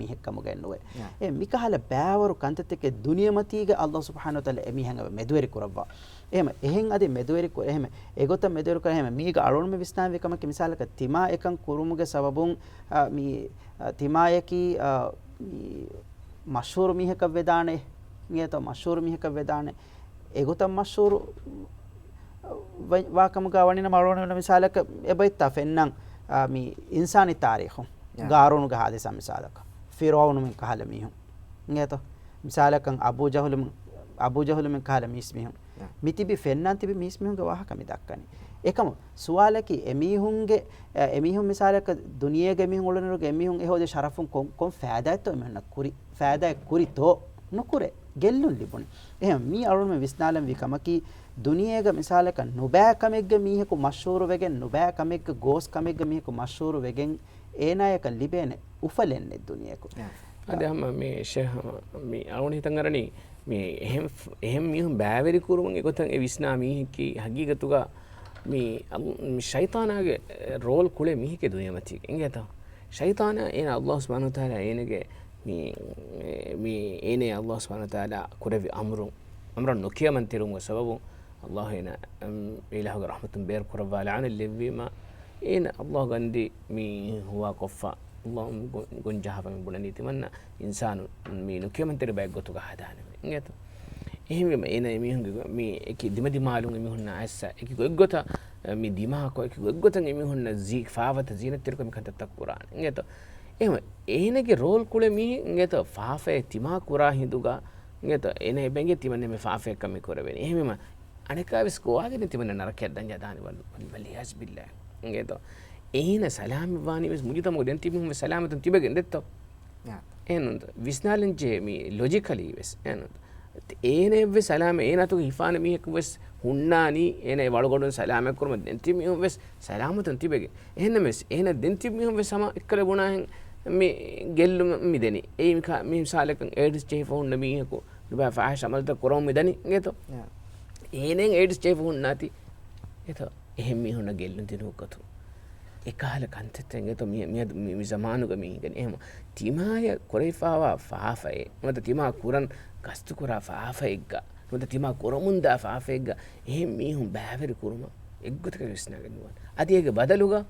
މީހެއް ކަމުގައެއް ނުވޭ. އެ މިކަހަލަ ބައިވަރު ކަންތައްތަކެއް ދުނިޔެމަތީގަ އައްލާހު ސުބްޙާނަހު ވަތަޢާލާ އެމީހަށް އެބަ މެދުވެރި ކުރައްވާ. އެހެމަ، އެހެން އަދި މެދުވެރި ކުރ-، އެހެމަ، އެގޮތަށް މެދުވެރި ކުރ-، އެހެމަ، މީގަ އަޅުގަނޑުމެން ވިސްނާލެވޭ ކަމަކީ، މިސާލަކަށް ތިމާ އެކަން ކުރުމުގެ ސަބަބުން، އާ، މި، އާ، ތިމާޔަކީ، އާ، މި، މަޝްހޫރު މީހަކަށް ވެދާނެ، އިނގޭތޯ، މަޝްހޫރު މީހަކަށް ވެދާނެ. އެގޮތަށް މަޝްހޫރު ވަ-، ވާކަމުގަ ވަނީނަމަ އަޅުގަނޑު މިސާލަކަށް އެބައިތާ ފެންނަން، އާ، މި އިންސާނީ ތާރީޚު، ގާރޫނުގެ ހާދިސާ މިސާލަކަށް، ފިރުޢައުނުމެން ކަހަލަ މީހުން. އިނގޭތޯ؟ މިސާލަކަށް އަބޫ ޖަހުލުމެން، އަބޫ ޖަހުލުމެން ކަހަލަ މީސް މީހުން. މި ތިބި ފެންނަން ތިބި މީސް މީހުންގެ ވާހަކަ މި ދައްކަނީ. އެކަމު ސުވާލަކީ އެމީހުންގެ، އެ، އެމީހުން މިސާލަކަށް ދުނިޔޭގެ މީހުން އުޅުނުއިރުގެ އެމީހުން އެ ހޯދި ޝަރަފުން ކޮން، ކޮން ފައިދާއެއްތޯ އެމީހުންނަށް ކުރި؟ ފައިދާއެއް ކުރިތޯ؟ ނުކުރޭ. ގެއްލުން ލިބުނީ. އެހެން މީ އަޅުގަނޑުމެން ވިސްނާލަން ވީ ކަމަކީ، ދުނިޔޭގަ މިސާލަކަށް ނުބައި ކަމެއްގެ މީހަކު މަޝްހޫރު ވެގެން، ނުބައި ކަމެއްގެ ގޯސް ކަމެއްގެ މީހަކު މަޝްހޫރު ވެގެން، އޭނާޔަކަށް ލިބޭނެ އުފަލެއް ނެތް ދުނިޔެއަކު. އަދި ހަމަ މި ޝޭހް ހަމަ މި އަޅުގަނޑު ހިތަށް އަރަނީ، މި އެހެން ފް-، އެހެން މީހުން ބައިވެރި ކުރުމުން އެގޮތަށް އެ ވިސްނާ މީހަކީ ހަގީގަތުގަ މި އަލް-، މި ޝައިޠާނާގެ ރޯލް ކުޅޭ މީހެކޭ ދުނިޔެމަތީގަ. އިނގޭތޯ؟ ޝައިޠާނާ އޭނާ އަލްލާހު ސުބްޙާނަހު ވަތަޢާލާ އޭނަގެ މި، މި އޭނަޔާ އަލްލާހު ސުބްޙާނަހު ވަތަޢާލާ ކުރެއްވި އަމުރު، އަމުރަށް ނުކިޔަމަންތެރިވުމުގެ ސަބަބުން އަލްލާހު އޭނަ، އަމް، އިލާހުގެ ރަޙްމަތުން ބޭރު ކުރައްވާ ލަޢުނަތް ލެއްވީމަ، އޭނަ އަލްލާހު ގަންދީ މި ހުވާ ކޮށްފަ، އަލްލާހު ގޮ-، ގޮންޖަހާފަ މި ބުނަނީ ތިމަންނަ އިންސާނު މި ނުކިޔަމަންތެރި ބައެއް ގޮތުގަ ހަދާނެ މި. އިނގޭތޯ؟ އެހެންވީމަ އޭނަ އެމީހުންގެ މި އެކި ދިމަދިމާލުން އެމީހުންނާ އައްސަ އެކި ގޮތްގޮތަށް މި ދިމާކޮށް، އެކި ގޮތްގޮތަށް އެމީހުންނަށް ޒީ-، ފާފަތައް ޒީނަތްތެރިކޮށް މި ކަންތައްތައް ކުރާނެ. އިނގޭތޯ؟ އެހެން އޭނަގެ ރޯލް ކުޅެ މީހެއް އިނގޭތޯ ފާފައެއް ތިމާ ކުރާ ހިނދުގަ އިނގޭތޯ އޭނަ އެބަ އިނގޭ ތިމަން މި ފާފައެއްކަން މި ކުރެވޭނެ. އެހެންވީމަ އަނެއްކާވެސް ގޮވާގެން ތިމަންނަ ނަރަކަޔަށް ދަން ޖަދާނެ ވަލް-، ވަލް-، ވަލްއިޔާޒު ބިއްލާހި. އިނގޭތޯ އޭނަ ސަލާމަތްވާނީވެސް މުޖުތަމަޢު ދެން ތިބި މީހުން ވެސް ސަލާމަތުން ތިބެގެން ދެއްތޯ؟ އެހެންނުންތޯ؟ ވިސްނާލަން ޖެހޭ މި ލޮޖިކަލީ ވެސް. އެހެންނުންތޯ؟ އޭނައެއްވެސް ސަލާމަތް، އޭނާ ތުގަ ހިފާނެ މީހަކު ވެސް ހުންނާނީ، އޭނަ އެ ވަޅުގަނޑުން ސަލާމަތް ކުރުމަށް ދެން ތިބި މީހުން ވެސް ސަލާމަތުން ތިބެގެން. އެހެންނަމަވެސް، އޭނަ ދެން ތިބި މީހުން ވެސް ހަމަ އެއްކަލަ ބުނާހެން މި ގެއްލުމަށް މި ދެނީ. އެއީ މި ކާ-، މި މިސާލަކަށް އޭޑްސް ޖެހިފަ ހުންނަ މީހަކު ނުބައި ފާހިޝް އަމަލުތައް ކުރަމުން މި ދަނީ އިނގޭތޯ؟ އޭނައަށް އޭޑްސް ޖެހިފަ ހުންނާތީ. އިނގޭތޯ؟ އެހެން މީހުންނަށް ގެއްލުން ދިނުމުގެ ގޮތުން. އެކަހަލަ ކަންތައްތައް އިނގޭތޯ މި، މި، މި، މި ޒަމާނުގަ މި ހިނގަނީ. އެހެން ތިމާޔަށް ކުރެވިފައިވާ ފާފައެއް، ނުވަތަ ތިމާ ކުރަން ގަސްތުކުރާ ފާފައެއްގަ، ނުވަތަ ތިމާ ކުރަމުންދާ ފާފައެއްގަ އެހެން މީހުން ބައިވެރި ކުރުމަށް އެއްގޮތަކަށް ވިސްނާގެން ނުވާނެ. އަދި އޭގެ ބަދަލުގަ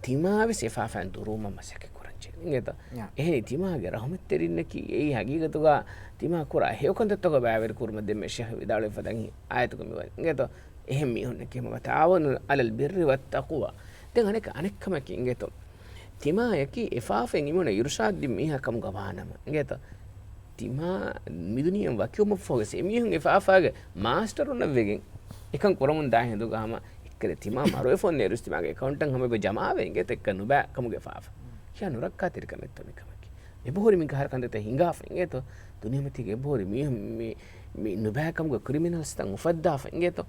ތިމާވެސް އެ ފާފައިން ދުރުވުމަށް މަސައްކަތް ކުރަންޖެހޭ. އިނގޭތަ؟ އެހެނީ ތިމާގެ ރަޙުމަތްތެރިންނަކީ އެއީ ހަގީގަތުގަ ތިމާ ކުރާ ހެޔޮކަންތައްތަކަށް ބައިވެރި ކުރުމަށް ދެންމެ ޝޭޚް ވިދާޅުވި ފަދައިން އާޔަތުގަ މިވަނީ. އިނގޭތޯ؟ އެހެން މީހުންނަކީ ހަމަ ތަޢާވަނޫ ޢަލަލް ބިއްރި ވައްތަޤްވާ. ދެން އަނެއް، އަނެއް ކަމަކީ އިނގޭތޯ؟ ތިމާޔަކީ އެ ފާފައިން އެމީހުންނަށް އިރުޝާދު ދިން މީހާ ކަމުގަ ވާނަމަ. އިނގޭތޯ؟ ތިމާ މިދުނިޔެއިން ވަކިވުމަށްފަހުވެސް އެމީހުން އެ ފާފާގެ މާސްޓަރުންނަށް ވެގެން އެކަން ކުރަމުން ދާ ހިނދުގަ ހަމަ އެއްކަލަ ތިމާ މަރުވެފައޮންނަ އިރުސް ތިމާގެ އެކައުންޓަށް ހަމަ އެބަ ޖަމާވެ އިނގޭތޯ އެއްކަ ނުބައި ކަމުގެ ފާފަ. ކިޔާ ނުރައްކާތެރިކަމެއްތޯ މިކަމަކީ. އެބަހުރި މި ކަހަލަ ކަންތައްތައް ހިނގާފަ އިނގޭތޯ؟ ދުނިޔެމަތީގަ އެބަހުރި މީހުން މި، މި ނުބައި ކަމުގެ ކްރިމިނަލްސްތައް އުފައްދާފަ އިނގޭތޯ؟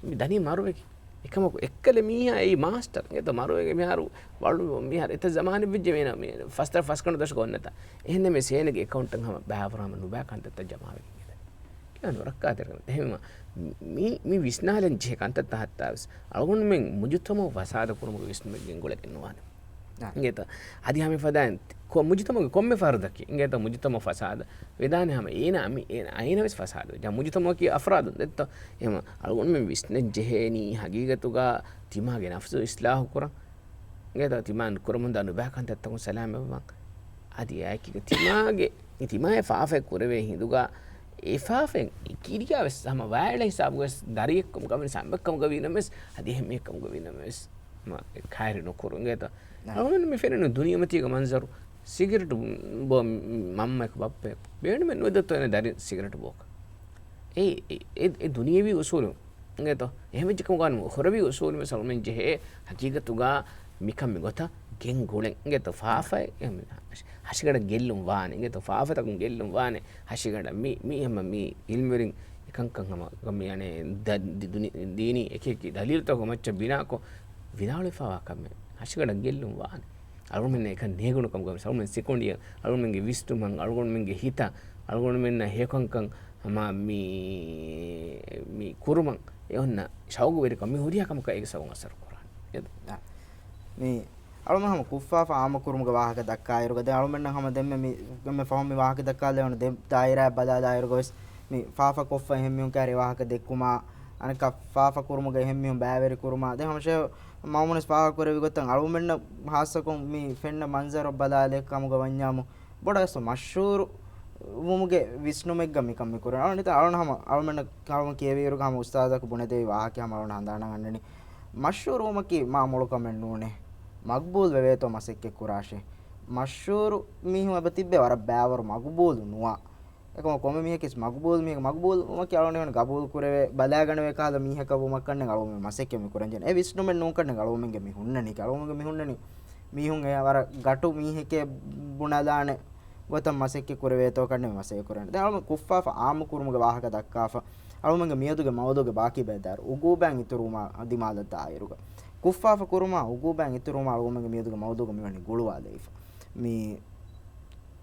މި ދަނީ މަރުވެގެން. އެކަމަކު އެއްކަލަ މީހާ އެއީ މާސްޓަރ އިނގޭތޯ؟ މަރުވެގެން މިހާރު ވަޅު މިހާރު އެތައް ޒަމާނެއް ވެއްޖެ މީނަ މި ފަސް ދަ ފަސް ކަނޑު ދަށުގަ އޮންނަތާ. އެހެންނަމަވެސް އޭނަގެ އެކައުންޓަށް ހަމަ ބައިވަރު ހަމަ ނުބައި ކަންތައްތައް ޖަމާވެގެން އެދެން. ކިޔާ ނުރައްކާތެރިކަމެއް. އެހެންވީމަ މި، މި ވިސްނާލަން ޖެހޭ ކަންތައްތައް ހައްތާވެސް އަޅުގަނޑުމެން މުޖުތަމަޢު ފަސާދަ ކުރުމުގެ ވިސްނުމެއް ގެންގުޅެގެން ނުވާނެ. އިނގޭތަ؟ އަދި ހަމަ ފަދައިން ކޮ-، މުޖުތަމަޢުގެ ކޮންމެ ފަރުދަކީ އިނގޭތަ މުޖުތަމަޢު ފަސާދަ ވެދާނެ ހަމަ އޭނަ އަމި-، އޭނަ އައިނަ ވެސް ފަސާދަ ވެ. މުޖުތަމަޢަކީ އަފްރާދުން ދެއްތޯ؟ އެހެން އަޅުގަނޑުމެން ވިސްނަން ޖެހޭނީ ހަގީގަތުގަ ތިމާގެ ނަފްސު އިސްލާހު ކުރަން. އިނގޭތޯ؟ ތިމާ ކުރަމުންދާ ނުބައި ކަންތައްތަކުން ސަލާމަތްވާން. އަދި އެއާއެކީގަ ތިމާގެ، ތިމާއަށް ފާފައެއް ކުރެވޭ ހިނދުގަ، އެ ފާފައިން ކިރިޔާ ވެސް ހަމަ ވާއިޅޭ ހިސާބުގަ ވެސް ދަރިއެއްކަމުގަ ވެސް އަނބެއްކަމުގަ ވީނަމަވެސް، އަދި އެހެން މީހެއްކަމުގަ ވީނަމަވެސް، މަ، ކައިރި ނުކުރު. އިނގޭތޯ؟ އަޅުގަނޑު މި ފެނުނު ދުނިޔެމަތީގެ މަންޒަރު، ސިގަރެޓު ބޯ މަންމައެކު ބައްޕައެކު. ބޭނުމެއް ނުވެދަތޯ އޭނަ ދަރިން ސިގަރެޓު ބޯކަށް. އެ، އެ، އެ، އެ ދުނިޔެވީ އުސޫލު. އިނގޭތޯ؟ އެހެންވެއްޖެ ކަމުގަ ހުރެވި އުސޫލު މިސާލު މި ޖެހޭ ހަގީގަތުގަ މިކަން މިގޮތަށް ގެންގުޅެން. އިނގޭތޯ؟ ފާފައެއް، ހަށިގަނޑަށް ގެއްލުން ވާނެ. އިނގޭތޯ؟ ފާފަތަކުން ގެއްލުން ވާނެ. ހަށިގަނޑަށް މި، މި ހަމަ މި އިލްމުވެރިން އެކަންކަން ހަމަ ގަ-، މި އަނެއް ދަ-، ދި-، ދުނި-، ދީނީ އެކި އެކި ދަލީލުތަކުގެ މައްޗަށް ބިނާކޮށް ވިދާޅުވެފައިވާ ކަމެއް. ހަށިގަނޑަށް ގެއްލުން ވާނެ. އަޅުގަނޑުމެން އެކަން ނޭގުނު ކަމުގަ ވެސް އަޅުގަނޑުމެން ސިކުނޑިއަށް، އަޅުގަނޑުމެންގެ ވިސްނުމަށް، އަޅުގަނޑުމެންގެ ހިތަށް، އަޅުގަނޑުމެންނަށް ހެޔޮކަންކަން ހަމަ މި، މި ކުރުމަށް އެ އޮންނަ ޝައުގުވެރިކަން މި ހުރިހާ ކަމަކަށް އޭގެ ސަބަބުން އަސަރު ކުރާނެ. އެ، އާ. މި އަޅުމެން ހަމަ ކުށްފާފަ އާއްމު ކުރުމުގެ ވާހަކަ ދައްކާއިރުގަ، ދެން އަޅުމެންނަށް ހަމަ ދެންމެ މި، ދެންމެ ފަހުން މި ވާހަކަ ދައްކާލެވުނު ދެ ދާއިރާއަށް ބަލާލާއިރުގަ ވެސް މި ފާފަ ކޮށްފަ އެހެން މީހުން ކާރި ވާހަކަ ދެއްކުމާ، އަނެއްކާ ފާފަ ކުރުމުގަ އެހެން މީހުން ބައިވެރި ކުރުމާ، ދެން ހަމަށޭ މައުމުނިސް ފާހަގަ ކުރެވި ގޮތަށް އަޅުމެންނަށް ހާއްސަކޮށް މި ފެންނަ މަންޒަރު ބަލާލެ ކަމުގަ ވަންޏާމު، ބޮޑަށް މަޝްހޫރު ވުމުގެ ވިސްނުމެއްގަ މިކަން މި ކުރަން. އަޅުނިތަ އަޅުން ހަމަ، އަޅުމެންނަށް ކަމު ކިޔެވިއިރުގަ ހަމަ އުސްތާޛަކު ބުނެދެވި ވާހަކަ ހަމަ އަޅުން ހަނދާނަށް އަންނަނީ. މަޝްހޫރުވުމަކީ މާ މޮޅު ކަމެއް ނޫނޭ. މަގްބޫލް ވެވޭތޯ މަސައްކަތް ކުރާށޭ. މަޝްހޫރު މީހުން އެބަ ތިއްބޭ ވަރަށް ބައިވަރު މަގުބޫލު ނުވާ. އެކަމަކު ކޮންމެ މީހަކީ މަގުބޫލު މީހަކު، މަގުބޫލު ވުމަކީ އަޅުގަނޑު ގަބޫލު ކުރެވޭ، ބަލާގަނެވޭ ކަހަލަ މީހަކަށް ވުމަށް ކަންނެ އަޅުގަނޑު މަސައްކަތް މި ކުރަން ޖެހޭ. އެ ވިސްނުމެއް ނޫން ކަންނެ އަޅުގަނޑުގެ މި ހުންނަނީ. އަޅުގަނޑުގެ މި ހުންނަނީ މީހުން އެ ވަރަށް ގަޓު މީހެކޭ ބުނެލާނެ ގޮތަށް މަސައްކަތް ކުރެވޭތޯ ކަންނެ މި މަސައްކަތް ކުރަން. ދެން އަޅުގަނޑު ކުށްފާފަ އާއްމު ކުރުމުގެ ވާހަކަ ދައްކާފަ، އަޅުގަނޑުގެ މިއަދުގެ މައުޟޫގެ ބާކީ ބައި ދާއިރު، އުގޫބާއިން އިތުރުވުމާ ދިމާލަށް ދާއިރުގަ. ކުށްފާފަ ކުރުމާ، އުގޫބާއިން އިތުރުވުމާ އަޅުގަނޑުގެ މިއަދުގެ މައުޟޫގަ މިވަނީ ގުޅުވާލައިފަ. މި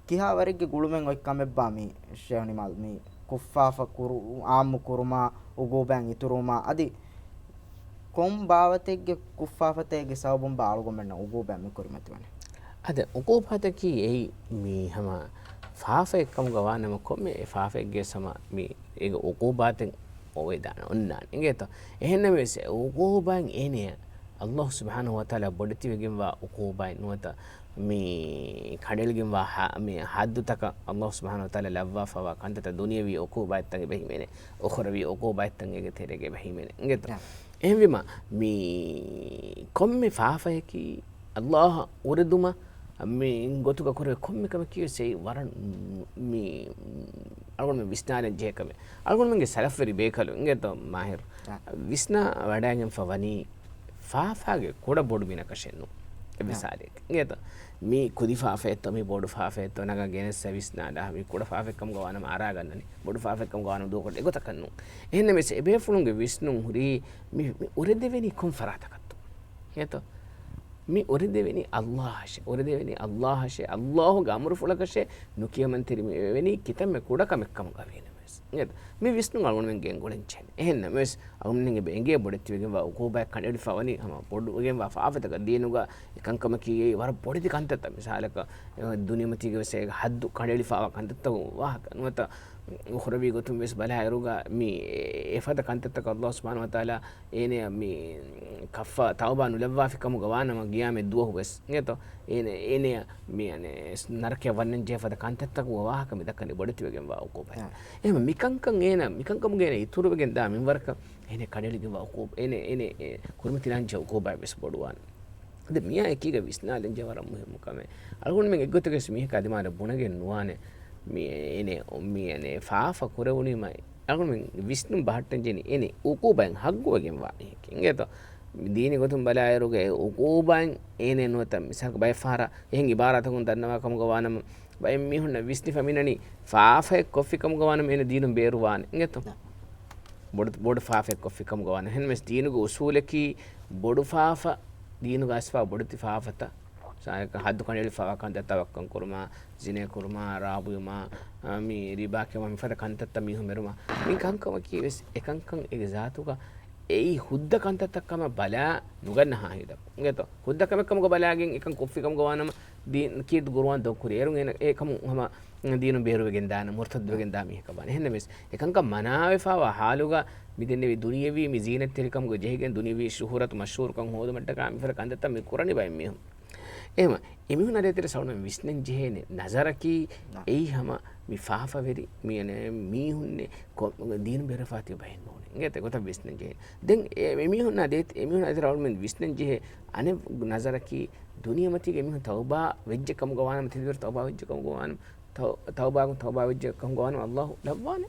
ކިހާ ވަރެއްގެ ގުޅުމެއް އޮތް ކަމެއްބާ މި ޝޭހު ނިމާލް މި ކުށްފާފަ ކުރު، އާއްމު ކުރުމާ، އުގޫބާއިން އިތުރުވުމާ، އަދި ކޮން ބާވަތެއްގެ ކުށްފާފަތައްގެ ސަބަބުން ބާ އަޅުގަނޑުމެންނަށް އުގޫބާ މި ކުރިމަތިވަނީ؟ އަދި އުގޫބާތަކީ އެއީ މި ހަމަ ފާފައެއް ކަމުގަ ވާނަމަ ކޮންމެ އެ ފާފައެއްގެ ހަމަ މި އޭގެ އުގޫބާތެއް އޮވެދާނެ އޮންނާނެ. އިނގޭތޯ؟ އެހެންނަމަވެސް އެ އުގޫބާއިން އޭނެ އައްލާހު ސުބްޙާނަހު ވަތަޢާލާ ބޮޑެތިވެގެންވާ އުގޫބާއެއް ނުވަތަ މި ކަނޑައެޅިގެންވާ ހަ-، މި ޙައްދުތަކަށް އައްލާހު ސުބްޙާނަހު ވަތަޢާލާ ލައްވާފައިވާ ކަންތައްތައް ދުނިޔަވީ އުގޫބާތްތައް އެބަ ހިމެނޭ، އުޚްރަވީ އުގޫބާތްތައް އޭގެ ތެރޭގަ އެބަ ހިމެނޭ. އިނގޭތޯ؟ އެހެންވީމަ މި ކޮންމެ ފާފައަކީ އައްލާހަށް އުރެދުމަށް މި ގޮތުގަ ކުރެވޭ ކޮންމެ ކަމަކީ ވެސް އެއީ ވަރަށް މި އަޅުގަނޑުމެން ވިސްނާލަން ޖެހޭ ކަމެއް. އަޅުގަނޑުމެންގެ ސަލަފްވެރި ބޭކަލުން އިނގޭތޯ މާހިރު؟ އާ. ވިސްނާ ވަޑައިގެންފަ ވަނީ ފާފާގެ ކުޑަ ބޮޑު މިނަކަށެއް ނޫން. އެއް އާ. މިސާލެއް އިނގޭތޯ؟ މީ ކުދި ފާފައެއްތޯ، މީ ބޮޑު ފާފައެއްތޯ ނަގާ ގެނެއްސަ ވިސްނާލާ، މީ ކުޑަ ފާފައެއްކަމުގަ ވާނަމަ އަރާގަންނަނީ، ބޮޑު ފާފައެއްކަމުގަ ވާނަމަ ދޫކޮށް އެގޮތަކަށް ނޫން. އެހެންނަމަވެސް އެބޭފުޅުންގެ ވިސްނުން ހުރީ މި، މި އުރެދެވެނީ ކޮން ފަރާތަކަށްތޯ؟ އިނގޭތޯ؟ މި އުރެދެވެނީ އައްލާހަށޭ، އުރެދެވެނީ އައްލާހަށޭ، އައްލާހުގެ އަމުރުފުޅަކަށޭ، ނުކިޔަމަންތެރި މި ވެވެނީ ކިތަންމެ ކުޑަ ކަމެއްކަމުގަ ވީނަމަވެސް. އިނގޭތޯ؟ މި ވިސްނުން އަޅުގަނޑުމެން ގެންގުޅެން ޖެހޭނެ. އެހެންނަމަވެސް އަޅުގަނޑުމެން އެބަ އެނގޭ ބޮޑެތިވެގެންވާ އުގޫބާތް ކަނޑައެޅިފަ ވަނީ ހަމަ ބޮޑުވެގެންވާ ފާފަތަކަށް ދީނުގަ އެ ކަންކަމަކީ އެއީ ވަރަށް ބޮޑެތި ކަންތައްތައް. މިސާލަކަށް އެ ދުނިޔެމަތީގަ ވެސް އޭގެ ހައްދު ކަނޑައެޅިފައިވާ ކަންތައްތަކުގެ ވާހަކަ ނުވަތަ އުޚްރަވީ ގޮތުން ވެސް ބަލާއިރުގަ މި އެފަދަ ކަންތައްތަކަށް އައްލާހު ސުބްޙާނަހު ވަތަޢާލާ އޭނަޔަށް މި ކަށްފަ ތައުބާ ނުލައްވާފި ކަމުގަ ވާނަމަ ގިޔާމަތް ދުވަހު ވެސް އިނގޭތޯ؟ އޭނަ، އޭނަޔަށް މި އަނެއް ނަރަކަޔަށް ވަންނަން ޖެހޭ ފަދަ ކަންތައްތަކުގެ ވާހަކަ މި ދައްކަނީ ބޮޑެތިވެގެންވާ އުގޫބާތް. އެހެން މިކަންކަން އޭނަ، މިކަންކަމުގަ އޭނަ އިތުރުވެގެން ދާ މިންވަރަކަށް އޭނަ ކަނޑައެޅިގެންވާ އުގޫ-، އޭނަ، އޭނަ އެ ކުރިމަތިލާން ޖެހޭ އުގޫބާތް ވެސް ބޮޑުވާނެ. އަދި މިއާ އެކީގަ ވިސްނާލަން ޖެހޭ ވަރަށް މުހިއްމު ކަމެއް. އަޅުގަނޑުމެން އެއްގޮތަކަށް ވެސް މީހަކާ ދިމާލަށް ބުނެގެން ނުވާނެ. މި އޭނެ، މި އޭނެ ފާފަ ކުރެވުނީމަ އަޅުގަނޑުމެން ވިސްނުން ބަހައްޓަން ޖެހެނީ އޭނެ އުގޫބާއިން ހައްގުވެގެންވާ މީހެކޭ. އިނގޭތޯ؟ ދީނީ ގޮތުން ބަލާއިރުގަ އެ އުގޫބާއިން އޭނެ ނުވަތަ މިސާލަކަށް ބައެއް ފަހަރަށް އެހެން އިބާރާތަކުން ދަންނަވާ ކަމުގަ ވާނަމަ، ބައެއް މީހުންނަށް ވިސްނިފަ މިނަނީ ފާފައެއް ކޮށްފި ކަމުގަ ވާނަމަ އޭނަ ދީނުން ބޭރުވާނެ. އިނގޭތޯ؟ ބޮޑު، ބޮޑު ފާފައެއް ކޮށްފި ކަމުގަ ވާނަމަ. އެހެންވެސް ދީނުގެ އުސޫލަކީ ބޮޑު ފާފަ، ދީނުގަ އައިސްފާ ބޮޑެތި ފާފަތައް، ސާއެކަ ހައްދު ކަނޑައެޅިފައިވާ ކަންތައްތައް ވައްކަން ކުރުމާ، ޒިނޭ ކުރުމާ، ރާބުއިވުމާ، އާ، މި ރިބާ ކެއުމާ، މިފަދަ ކަންތައްތައް މީހުން މެރުމާ، މި ކަންކަމަކީ ވެސް އެކަންކަން އޭގެ ޒާތުގަ އެއީ ހުއްދަ ކަންތައްތައް ކަމަށް ބަލާ ނުގަންނަ ހާހިލަކު. އިނގޭތޯ؟ ހުއްދަ ކަމެއް ކަމުގަ ބަލާގެން އެކަން ކޮށްފި ކަމުގަ ވާނަމަ ދީން ކީރިތި ގުރުއާން ދޮންކުރި. އޭރުން އޭނަ އެ ކަމުން ހަމަ ދީނުން ބޭރުވެގެން ދާނެ، މުރްތައްދުވެގެން ދާ މީހަކަށް ވާނެ. އެހެންނަމަވެސް އެކަންކަން މަނާވެފައިވާ ހާލުގަ މި ދެންނެވި ދުނިޔެވީ މި ޒީނަތްތެރިކަމުގަ ޖެހިގެން ދުނިޔެވީ ޝުހުރަތު މަޝްހޫރުކަން ހޯދުމަށްޓަކާ މިފަދަ ކަންތައްތައް މި ކުރަނީ ބައެއް މީހުން. އެހެންވީމަ، އެމީހުން އަދި އެތެރެ ސަޅުމެން ވިސްނަން ޖެހޭނެ ނަޒަރަކީ، ނާ. އެއީ ހަމަ މި ފާފަވެރި، މި އަނެއް މީހުންނެއް ކޮ-، ދީނު ބޭރުވެފަ ތިބި ބައެއް ނޫނޭ. އިނގޭތޯ ގޮތަށް ވިސްނަން ޖެހޭނެ. ދެން އެ، އެމީހުން އަދި އެތެ-، އެމީހުން އަދި ސަޅުމެން ވިސްނަން ޖެހޭ އަނެއް ނަޒަރަކީ، ދުނިޔެމަތީގަ އެމީހުން ތައުބާ ވެއްޖެ ކަމުގަ ވާނަމަ، ތިދިވެރި ތައުބާ ވެއްޖެ ކަމުގަ ވާނަމަ، ތައު-، ތައުބާގުން ތައުބާ ވެއްޖެ ކަމުގަ ވާނަމަ، އައްލާހު ލައްވާނެ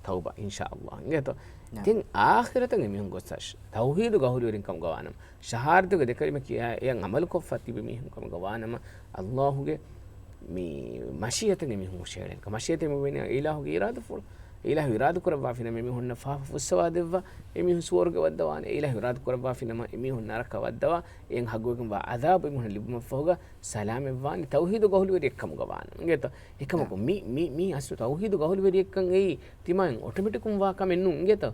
ތައުބާ، އިންޝާ އައްލާހް. އިނގޭތޯ؟ ނާ. ދެން އާޚިރަތަށް އެމީހުން ގޮއްސަށް ތައުހީދުގަ އަހުލުވެރިން ކަމުގަ ވާނަމަ، ޝަހާދަތުގެ ދެކަލިމަ ކިޔާ އެޔަށް އަމަލުކޮށްފަ ތިބި މީހުން ކަމުގަ ވާނަމަ، އައްލާހުގެ މި މަޝީއަތަށް އެމީހުން ހުށަހެޅޭނެ. މަޝީއަތަށް އެމީހުން އިލާހުގެ އިރާދަފުޅު. އިލާހު އިރާދަ ކުރައްވާފިނަމަ އެމީހުންނަށް ފާފަ ފުއްސަވާ ދެއްވާ، އެމީހުން ސުވަރުގެ ވައްދަވާނެ. އިލާހު އިރާދަ ކުރައްވާފިނަމަ އެމީހުން ނަރަކަ ވައްދަވާ، އެއިން ހައްގުވެގެންވާ އަޒާބު އެމީހުން ލިބުމަށްފަހުގަ ސަލާމަތްވާނެ، ތައުހީދުގެ އަހުލުވެރިއެއްކަމުގަ ވާނަމަ. އިނގޭތޯ؟ އެކަމަކު މި، މި، މި އަސްލު ތައުހީދުގެ އަހުލުވެރިއެއްކަން އެއީ ތިމާއިން އޮޓޮމެޓިކުން ވާ ކަމެއް ނޫން. އިނގޭތޯ؟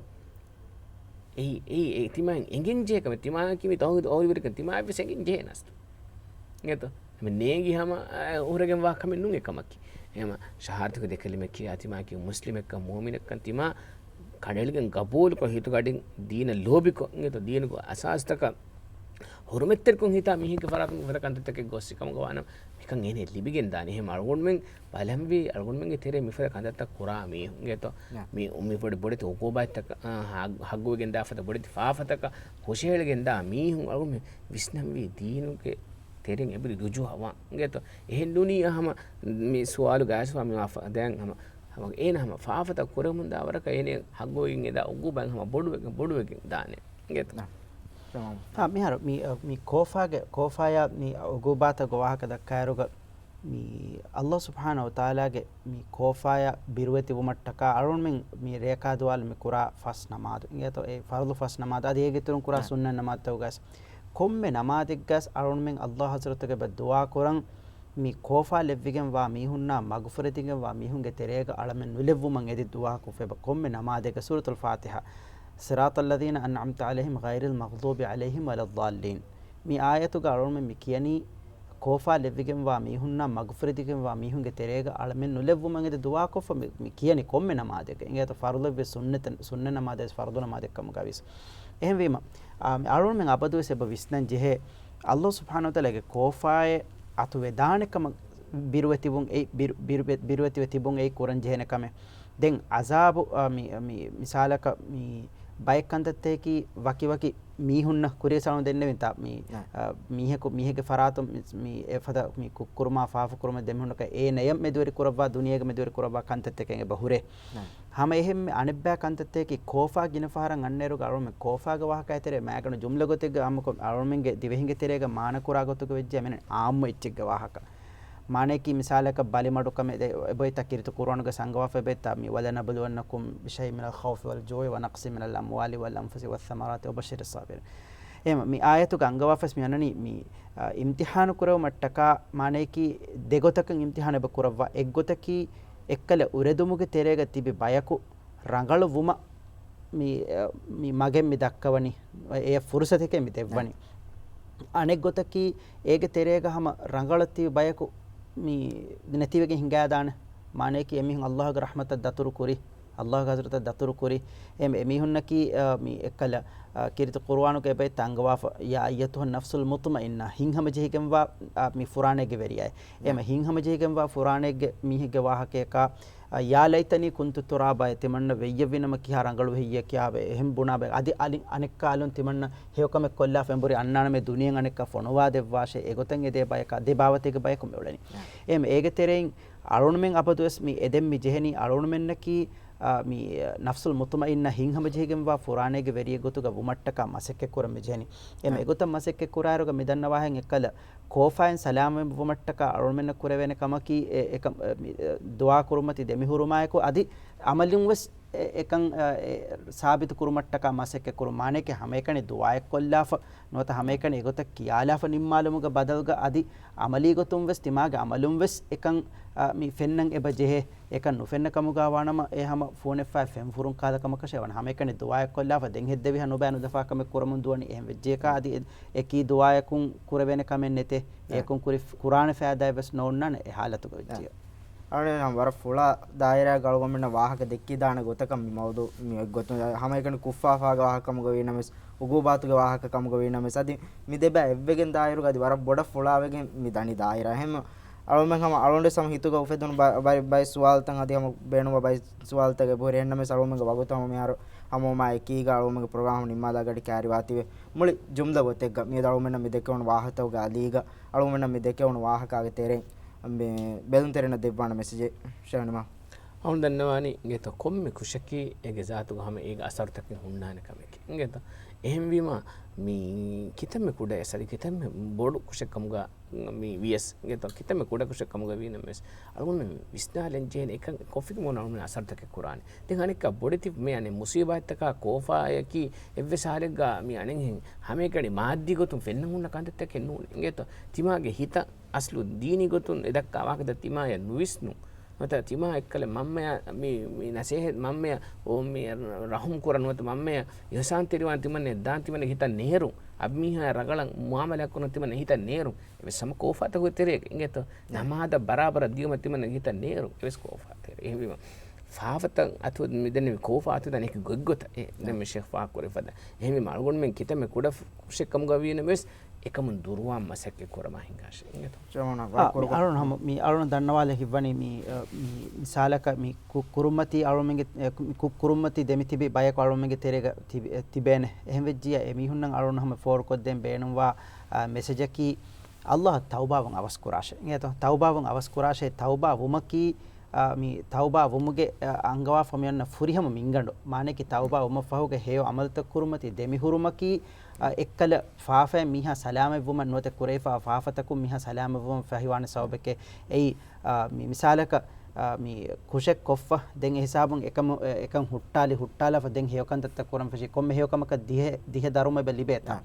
އެއީ، އެއީ، އެއީ ތިމާއިން އެނގެން ޖެހޭ ކަމެއް، ތިމާއަކީ މި ތައުހީދު އަހުލުވެރިކަން ތިމާއަށްވެސް އެނގެން ޖެހޭނެ އަސްލު. އިނގޭތޯ؟ މި ނޭނގި ހަމަ، އަ، ހުރެގެން ވާ ކަމެއް ނޫން އެކަމަކީ. އެހެމަ ޝަހާދަތުގެ ދެ ކަލިމަ ކިޔާ ތިމާއަކީ މުސްލިމެއްކަން، މުއުމިނެއްކަން ތިމާ ކަނޑައެޅިގެން ގަބޫލުކޮށް، ހިތުގަޑިން ދީނަށް ލޯބިކޮށް، އިނގޭތޯ؟ ދީނުގެ އަސާސްތަކަށް ހުރުމަތްތެރިކޮށް ހިތާ މީހެއްގެ ފަރާތުން އެފަދަ ކަންތައްތަކެއް ގޮއްސި ކަމުގަ ވާނަމަ، މިކަން އޭނައަށް ލިބިގެން ދާނެ. އެހެމަ އަޅުގަނޑުމެން ބަލަންވީ އަޅުގަނޑުމެންގެ ތެރޭ މިފަދަ ކަންތައްތައް ކުރާ މީހުން އިނގޭތޯ؟ މި، މި ބޮޑެތި އުގޫބާތްތަކަށް، އާ، ހައް-، ހައްގުވެގެން ދާ ފަދަ ބޮޑެތި ފާފަތަކަށް ހުށަހެޅިގެން ދާ މީހުން އަޅުގަނޑުމެން ވިސްނަންވީ ދީނުގެ ތެރެއިން އެބަހުރި ރުޖޫޢަވާން އިނގޭތޯ؟ އެހެން ނޫނީ ހަމަ މި ސުވާލު ގާތްސުވާ މި ވާ ފަ-، ދެން ހަމަ، ހަމަ އޭނަ ހަމަ ފާފަތައް ކުރެމުން ދާ ވަރަކަށް އޭނަ ހައްގުވެގެން އެދާ އުގޫބާތް ހަމަ ބޮޑުވެގެން، ބޮޑުވެގެން ދާނެ އިނގޭތޯ؟ ނާ. ތަމާމް. އާ، މިހާރު މި، އަ، މި ކޯފާގެ، ކޯފާޔާ މި އުގޫބާތަށް ވާހަކަ ދައްކާއިރުގަ، މި ﷲ ސުބްޙާނަހޫ ވަތަޢާލާގެ މި ކޯފާޔަށް ބިރުވެތިވުމަށްޓަކާ އަޅުގަނޑުމެން މި ރޭކާދުވާލަ މި ކުރާ ފަސް ނަމާދު އިނގޭތޯ؟ އެ ފަރުޟު ފަސް ނަމާދު އަދި އޭގެ އިތުރުން ކުރާ ނާ. ސުންނަތް ނަމާދުތަކުގަސް ކޮންމެ ނަމާދެއްގަސް އަޅުގަނޑުމެން ﷲ ޙަޟްރަތުގެ އެބަ ދުޢާ ކުރަން މި ކޯފާ ލެއްވިގެން ވާ މީހުންނާ މަގުފުރެދިގެން ވާ މީހުންގެ ތެރޭގަ އަޅަމެން ނުލެއްވުމަށް އެދި ދުޢާ ކޮށްފަ އެބަ ކޮންމެ ނަމާދެއްގަ ސޫރަތުލް ފާތިޙާ، صراط الذين أنعمت عليهم غير المغضوب عليهم ولا الضالين. މި އާޔަތުގަ އަޅުގަނޑުމެން މި ކިޔަނީ ކޯފާ ލެއްވިގެންވާ މީހުންނާ މަގުފުރެދިގެންވާ މީހުންގެ ތެރޭގަ އަޅަމެން ނުލެއްވުމަށް އެދި ދުޢާކޮށްފަ މި، މި ކިޔަނީ ކޮންމެ ނަމާދެއްގަ. އިނގޭތޯ ފަރުޟެއްވެސް ސުންނަތަ، ސުންނަ ނަމާދެއްވެސް ފަރުޟު ނަމާދެއްކަމުގަވެސް. އެހެންވީމަ، އާ، މި އަޅުގަނޑުމެން އަބަދުވެސް އެބަ ވިސްނަން ޖެހޭ، ﷲ ސުބްޙާނަހޫ ވަތަޢާލާގެ ކޯފާއެއް އަތުވެދާނެ ކަމަށް ބިރުވެތިވުން އެއް، ބިރު، ބިރު، ބިރުވެތިވެ ތިބުން އެއް ކުރަން ޖެހޭނެ ކަމެއް. ދެން އަޒާބު، އާ، މި، މި، މިސާލަކަށް މި ބައެއް ކަންތައްތަކީ ވަކިވަކި މީހުންނަށް ކުރިޔަސް އަޅުން ދެންނެވިންތާ މި، އާ، މީހަކު، މީހެއްގެ ފަރާތުން މި، މި އެފަދަ މި ކު-، ކުރުމާ ފާފަ ކުރުމަށް ދެމީހުންނަކަށް އޭނަޔަށް މެދުވެރި ކުރައްވާ ދުނިޔޭގެ މެދުވެރި ކުރައްވާ ކަންތައްތަކެއް އެބަ ހުރޭ. ހަމަ އެހެންމެ އަނެއްބައި ކަންތައްތަކީ ކޯފާ ގިނަ ފަހަރަށް އަންނައިރުގަ އަޅުމެ ކޯފާގެ ވާހަކަ އެތެރޭ މާގަނޑު ޖުމްލަ ގޮތެއްގަ ހަމަކޮށް އަޅުމެންގެ ދިވެހިންގެ ތެރޭގަ މާނަ ކުރާ ގޮތުގަ ވެއްޖެ މިނެ އާއްމު އެއްޗެއްގެ ވާހަކަ. މާނަޔަކީ މިސާލަކަށް ބަލިމަޑުކަމެއް ދެ-، އެބައޮތްތާ ކީރިތި ޤުރުއާނުގަ ސަންގަވާފަ އެބައޮތްތާ މި ولنبلونكم بشيء من الخوف والجوع ونقص من الأموال والأنفس والثمرات وبشر الصابرين. އެހެން މި އާޔަތުގަ އަންގަވާފަސް މި އަންނަނީ މި، އާ، އިމްތިޙާނު ކުރެވުމަށްޓަކާ މާނަޔަކީ ދެގޮތަކަށް އިމްތިޙާނު އެބަ ކުރައްވާ. އެއްގޮތަކީ އެއްކަލަ އުރެދުމުގެ ތެރޭގަ ތިބި ބަޔަކު ރަނގަޅު ވުމަށް މި، މި މަގެއް މި ދައްކަވަނީ، އެޔަށް ފުރުސަތެކޭ މި ދެއްވަނީ. އަނެއްގޮތަކީ އޭގެ ތެރޭގަ ހަމަ ރަނގަޅަށް ތިބި ބަޔަކު މި ނެތިވެގެން ހިނގާދާނެ. މާނަޔަކީ އެމީހުން ﷲގެ ރަޙްމަތަށް ދަތުރު ކުރި، ﷲގެ ޙަޟްރަތަށް ދަތުރު ކުރި. އެ، އެމީހުންނަކީ، އާ، މި އެއްކަލަ، އާ، ކީރިތި ޤުރުއާނުގަ އެބައި ތަންގަވާފަ، يا أيتها النفس المطمئنة، ހިތްހަމަޖެހިގެންވާ، އާ، މި ފުރާނައިގެ ވެރިޔާއެ. އެމެ ހިތްހަމަޖެހިގެންވާ ފުރާނައެއްގެ މީހެއްގެ ވާހަކަޔަކާ، އާ، يا ليتني كنت ترابا، ތިމަންނަ ވެއްޔެއްވިނަމަ ކިހާ ރަނގަޅު ހެއްޔޭ ކިޔާ އެހެން ބުނާ ބައެއް. އަދި އަނި-، އަނެއްކާލުން ތިމަންނަ ހެޔޮކަމެއް ކޮށްލާފަ އެނބުރި އަންނާނަމޭ ދުނިޔެއަށް އަނެއްކާ ފޮނުވާ ދެއްވާށޭ. އެގޮތަށް އެދޭ ބަޔަކާ ދެ ބާވަތެއްގެ ބަޔަކު މި އުޅެނީ. އެހެން އޭގެ ތެރެއިން އަޅުގަނޑުމެން އަބަދުވެސް މި އެދެން މި ޖެހެނީ އަޅުގަނޑުމެންނަކީ، އާ، މި، އާ، ނަފްސުލް މުތުމައިންނާ ހިތްހަމަޖެހިގެންވާ ފުރާނައިގެ ވެރިއެއް ގޮތުގަ ވުމަށްޓަކާ މަސައްކަތްކުރަން މި ޖެހެނީ. އެމެ އެގޮތަށް މަސައްކަތްކުރާއިރުގަ މި ދަންނަވާހެން އެއްކަލަ ކޯފާއިން ސަލާމަތް ވުމަށްޓަކާ އަޅުގަނޑުމެންނަށް ކުރެވޭނެ ކަމަކީ އެ، އެކަން، އެ، މި، އެ، ދުޢާ ކުރުމަތި ދެމިހުރުމާއެކު އަދި އަމަލުން ވެސް އެ، އެކަން، އަ، އެ، ސާބިތު ކުރުމަށްޓަކާ މަސައްކަތް ކުރުން. މާނައަކީ ހަމައެކަނި ދުޢާއެއް ކޮށްލާފަ، ނުވަތަ ހަމައެކަނި އެގޮތަށް ކިޔާލާފަ ނިންމާލުމުގެ ބަދަލުގަ އަދި އަމަލީ ގޮތުން ވެސް ތިމާގެ އަމަލުން ވެސް އެކަން، އަ، މި ފެންނަން އެބަ ޖެހޭ. އެކަން ނުފެންނަ ކަމުގަ ވާނަމަ އެ ހަމަ ފޫނެއްފައި ފެން ފުރުން ކާލަ ކަމަކަށޭ ވަން. ހަމައެކަނި ދުޢާއެއް ކޮށްލާފަ ދެން ހެއްދެވިހާ ނުބައި ނުދަފާ ކަމެއް ކުރަމުން ދުވަނީ. އެހެން ވެއްޖެއަކާ އަދި އެ، އެކީ ދުޢާއަކުން ކުރެވޭނެ ކަމެއް ނެތޭ. އެ. އެއަކުން ކުރި، ކުރާނެ ފައިދާއެއް ވެސް ނޯންނާނެ އެ ހާލަތުގަ އެ. ވެއްޖެއްޔާ. އަޅުގަނޑު ވަރަށް ފުޅާ ދާއިރާގަ އަޅުގަނޑުމެންނަށް ވާހަކަ ދެއްކިދާނެ ގޮތަކަށް މި މައުޟޫޢު މި އޮތްގޮތުން، ހަމައެކަނި ކުށްފާފާގެ ވާހަކަ ކަމުގަ ވީނަމަވެސް، އުގޫބާތުގެ ވާހަކަ ކަމުގަ ވީނަމަވެސް، އަދި މި ދެބައި އެއްވެގެން ދާއިރުގަ އަދި ވަރަށް ބޮޑަށް ފުޅާވެގެން މި ދަނީ ދާއިރާ. އެހެން އަޅުގަނޑުމެން ހަމަ އަޅުގަނޑުވެސް ހަމަ ހިތުގަ އުފެދުނު ބަ-، ބައި، ބައި ސުވާލުތައް އަދި ހަމަ ބޭނުންވާ ބައި ސުވާލުތަކެއް އެބަހުރި. އެހެންނަމަވެސް އަޅުގަނޑުމެންގެ ވަގުތު ހަމަ މިހާރު ހަމަ މާ އެކީގަ އަޅުގަނޑުމެންގެ ޕްރޮގްރާމް ނިންމާލާ ގަޑި ކައިރިވާތީވެ. މުޅި ޖުމްލަ ގޮތެއްގަ މިއަދު އަޅުގަނޑުމެންނަށް މި ދެކެވުނު ވާހަކަތަކުގެ އަލީގަ އަޅުގަނޑުމެންނަށް މި ދެކެވުނު ވާހަކާގެ ތެރެއިން މި ބެލުންތެރިންނަށް ދެއްވާނެ މެސެޖެއް ޝަހިނުމާ. އަޅުގަނޑު ދަންނަވާނީ އިނގޭތޯ ކޮންމެ ކުށަކީ އޭގެ ޒާތުގަ ހަމަ އޭގެ އަސަރުތަކެއް ހުންނާނެ ކަމެކޭ. އިނގޭތޯ؟ އެހެންވީމަ މި ކިތަންމެ ކުޑަ އެއް ސަރި ކިތަންމެ ބޮޑު ކުށެއް ކަމުގަ މި ވިޔަސް އިނގޭތޯ ކިތަންމެ ކުޑަކުށެއް ކަމުގަ ވީނަމަވެސް، އަޅުގަނޑުމެން ވިސްނާލަން ޖެހޭނެ އެކަން ކޮށްފި މޫނު އަޅުގަނޑުމެން އަސަރުތަކެއް ކުރާނެ. ދެން އަނެއްކާ ބޮޑެތި މި އަނެއް މުސީބާތްތަކާ ކޯފާއަކީ އެއްވެސް ހާލެއްގަ މި އަނެއްހެން ހަމައެކަނި މާއްދީ ގޮތުން ފެންނަން ހުންނަ ކަންތައްތަކެއް ނޫން. އިނގޭތޯ ތިމާގެ ހިތަށް އަސްލު ދީނީ ގޮތުން އެ ދައްކާ ވާހަކަތައް ތިމާޔަށް ނުވިސްނުން. ނުވަތަ ތިމާ އެއްކަލަ މަންމަޔަށް މި، މި ނަސޭހަތް މަންމަޔަށް އޯ މި ރަހުމް ކުރަން ނުވަތަ މަންމަޔަށް އިހުސާންތެރިވާން ތިމަންނަ ދާން ތިމަންނަ ހިތަށް ނޭރު. އަބިމީހާ ރަގަޅަށް މުއާމަލާ ކުރަން ތިމަންނަ ހިތަށް ނޭރު. އެވެސް ހަމަ ކޯފާތަކުގެ ތެރޭގަ އިނގޭތޯ ނަމާދަށް ބަރާބަރަށް ދިޔުމަށް ތިމަންނަ ހިތަށް ނޭރު. އެވެސް ކޯފާ ތެރޭ. އެހެންވީމަ ފާފަތައް އަތު މިދެންނެވި ކޯފާ އަތު ދަނެކި ގޮތްގޮތަށް އެ ދެން މި ޝޭޚް ފާހަގަ ކުރެފަދަ. އެހެންވީމަ އަޅުގަނޑުމެން ކިތަންމެ ކުޑަ ކުށެއް ކަމުގަ ވީނަމަވެސް އެކަމުން ދުރުވާން މަސައްކަތް ކުރަމާ ހިނގާށޭ. އިނގޭތޯ؟ ޖަމާނާ، އާ، ވަރަށް މި ކުރު އަޅުން ހަމަ، މި އަޅުން ދަންނަވާލެ ހިތްވަނީ މި، އަ، މި މިސާލަކަށް މި ކު-، ކުރުމަތީ އަޅުމެންގެ، އެ، ކު-، މި ކު-، ކުރުމަތީ ދެމިތިބި ބަޔަކު އަޅުމެންގެ ތެރޭގަ ތިބި-، އެ، ތިބޭނެ. އެހެންވެއްޖިއްޔާ އެ މީހުންނަށް އަޅުން ހަމަ ފޯރުކޮށްދޭން ބޭނުންވާ، އަ، މެސެޖަކީ އައްލާހަށް ތައުބާވުން އަވަސް ކުރާށޭ. އިނގޭތޯ؟ ތައުބާވުން އަވަސް ކުރާށޭ. ތައުބާ ވުމަކީ، އަ، މި ތައުބާ ވުމުގެ، އަ، އަންގަވާފަ މި އޮންނަ ފުރިހަމަ މިންގަނޑު. މާނައަކީ ތައުބާ ވުމަށްފަހުގެ ހެޔޮ އަމަލުތައް ކުރުމަތީ ދެމިހުރުމަކީ، އަ، އެއްކަލަ ފާފައިން މީހާ ސަލާމަތްވުމަށް ނުވަތަ ކުރެވިފާ ފާފަތަކުން މީހާ ސަލާމަތްވުމަށް ފަހިވާނެ ސަބަބެކޭ. އެއީ، އަ، މި މިސާލަކަށް، އަ، މި ކުށެއް ކޮށްފަ ދެން އެ ހިސާބުން އެކަމު-، އެ-، އެކަން ހުއްޓާލި ހުއްޓާލާފަ ދެން ހެޔޮ ކަންތައްތައް ކުރަން ފެށީ ކޮންމެ ހެޔޮ ކަމަކަށް ދިހަ، ދިހަ ދަރުމަ އެބަ ލިބޭތާ؟ އާ.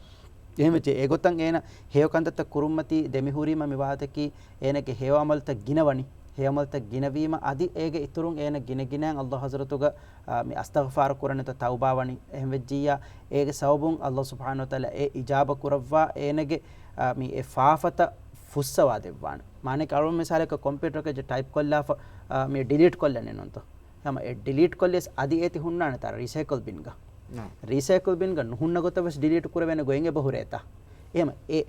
އެހެންވެއްޖެ އެގޮތަށް އޭނަ ހެޔޮ ކަންތައްތައް ކުރުމަތީ ދެމިހުރީމަ މި ވާހަކައަކީ އޭނަގެ ހެޔޮ އަމަލުތައް ގިނަވަނީ. ހެޔޮ އަމަލުތައް ގިނަވީމަ އަދި އޭގެ އިތުރުން އޭނަ ގިނަގިނައިން އައްލާހު ޙަޟްރަތުގަ، އާ، މި އަސްތަޣްފާރު ކުރަން ނުވަތަ ތައުބާވަނީ. އެހެންވެއްޖިއްޔާ އޭގެ ސަބަބުން އައްލާހު ސުބްޙާނަހު ވަތަޢާލާ އެ އިޖާބަ ކުރައްވާ އޭނަގެ، އާ، މި އެ ފާފަތައް ފުއްސަވާ ދެއްވާނެ. މާނައަކީ އަޅުގަނޑު މިސާލަކަށް ކޮމްޕިއުޓަރަކަށް ޓައިޕް ކޮށްލާފަ، އާ، މި ޑިލީޓް ކޮށްލަނީ ނޫންތޯ؟ ހަމަ އެ ޑިލީޓް ކޮށްލިޔަސް އަދި އޭތި ހުންނާނެތާ ރީސައިކަލް ބިންގަ. ނާ. ރީސައިކަލް ބިންގަ ނުހުންނަ ގޮތަށް ވެސް ޑިލީޓް ކުރެވޭނެ ގޮތް އެބަ ހުރޭތާ؟ އެހެމަ އެ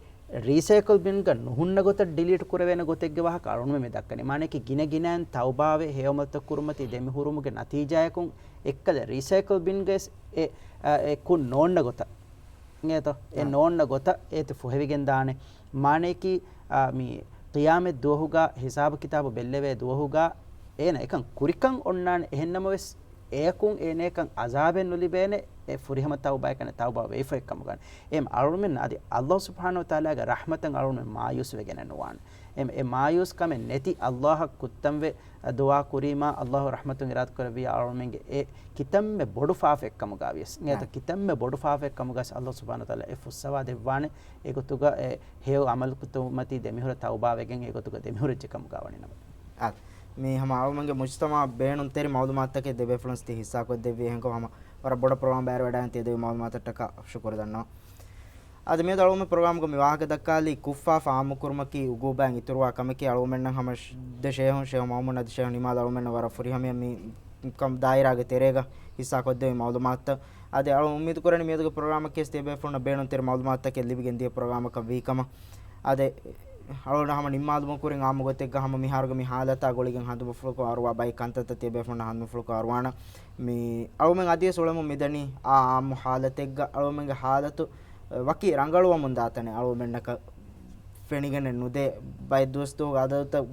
ރީސައިކަލް ބިންގަ ނުހުންނަ ގޮތަށް ޑިލީޓް ކުރެވޭނެ ގޮތެއްގެ ވާހަކަ އަޅުންމެ މި ދައްކަނީ. މާނައަކީ ގިނަ ގިނައިން ތައުބާވެ ހެޔޮ އަމަލުތައް ކުރުމަތީ ދެމިހުރުމުގެ ނަތީޖާޔަކުން އެއްކަލަ ރީސައިކަލް ބިންގަ ވެސް އެ، އަ، އެ ކުށް ނޯންނަ ގޮތަށް. އިނގޭތޯ؟ އެ ނާ. ނޯންނަ ގޮތަށް އޭތި ފުހެވިގެން ދާނެ. މާނައަކީ، އާ، މި ޤިޔާމަތް ދުވަހުގަ ހިސާބު ކިތާބު ބެއްލެވޭ ދުވަހުގަ އޭނަ އެކަން ކުރިކަން އޮންނާނެ. އެހެންނަމަވެސް އެޔަކުން އޭނަޔަކަށް ޢަޒާބެއް ނުލިބޭނެ، އެ ފުރިހަމަ ތައުބާޔަކަށް ނެތް ތައުބާ ވެފައެއްކަމުގަ. އެހެން އަޅުމެން އަދި އައްލާހު ސުބްޙާނަހު ވަތަޢާލާގެ ރަޙްމަތަށް އަޅުމެން މާޔޫސް ވެގެނެއް ނުވާނެ. އެ، އެ މާޔޫސް ކަމެއް ނެތި އައްލާހަށް ކުއްތަންވެ ދުޢާ ކުރީމާ، އައްލާހު ރަޙްމަތުން އިރާދަ ކުރެއްވިޔާ އަޅުމެންގެ އެ ކިތަންމެ ބޮޑު ފާފައެއްކަމުގަ ވިޔަސް. އިނގޭތަ؟ ނާ. ކިތަންމެ ބޮޑު ފާފައެއްކަމުގަ އައްލާހު ސުބްޙާނަހު ވަތަޢާލާ އެ ފުއްސަވާ ދެއްވާނެ. އެގޮތުގަ އެ ހެޔޮ އަމަލުތަކުގެ ދެމިހުރެ ތައުބާވެގެން އެގޮތުގަ ދެމިހުރެއްޖެ ކަމުގަ ވަނީ ނަމަ. އާ، މީ ހަމަ އަޅުމެންގެ މުޖްތަމަޢަށް ބޭނުންތެރި މަޢުލޫމާތުތަކެއް ދެބޭފުޅުން ތި ހިއްސާކޮށްދެއްވި. އެހެންކޮށް ހަމަ ވަރަށް ބޮޑަށް ޕްރޮގްރާމް ބައިވެރިވަޑައިގެން ތިޔަދެއްވި މަޢުލޫމާތަށްޓަކާ ޝުކުރު ދަންނަވަން. އަދި މިއަދު އަޅުމެން ޕްރޮގްރާމްގަ މި ވާހަކަ ދައްކާލީ ކުށްފާފަ އާއްމުކުރުމަކީ އުގޫބާއިން އިތުރުވާ ކަމެކޭ. އަޅުމެންނަށް ހަމަ ޝް-، ދެ ޝޭހުން، ޝޭހު މައުމޫން އަދި ޝޭހު ނިމާލް އަޅުމެންނަށް ވަރަށް ފުރިހަމަޔަށް މި ކަމް ދާއިރާގެ ތެރޭގަ ހިއްސާކޮށްދެއްވި މަޢުލޫމާތުތައް. އަދި އަޅު އުއްމީދު ކުރަނީ މިއަދުގެ ޕްރޮގްރާމަކީ ތިޔަބޭފުޅުންނަށް ބޭނުންތެރި މަޢުލޫމާތުތަކެއް ލިބިގެން ދިޔަ ޕްރޮގްރާމަކަށް ވީކަމަށް. އަދި އަޅުގަނޑު ހަމަ ނިންމާލުމުން ކުރިން އާއްމު ގޮތެއްގަ ހަމަ މިހާރުގެ މި ހާލަތާ ގުޅިގެން ހަނދުމަފުޅުކޮށް އަރުވާ ބައެއް ކަންތައްތައް ތިޔަބޭފުޅުންނަށް ހަނދުމަފުޅުކޮށް އަރުވާނަން. މި އަޅުމެން އަދިވެސް އުޅެމުން މިދަނީ އާ އާއްމު ހާލަތެއްގަ. އަޅުމެންގެ ހާލަތު ވަކި ރަނގަޅުވަމުން ދާތަނެއް އަޅުމެންނަކަށް ފެނިގެނެއް ނުދޭ. ބައެއް ދުވަސްދުވަހުގެ އަދަދުތައް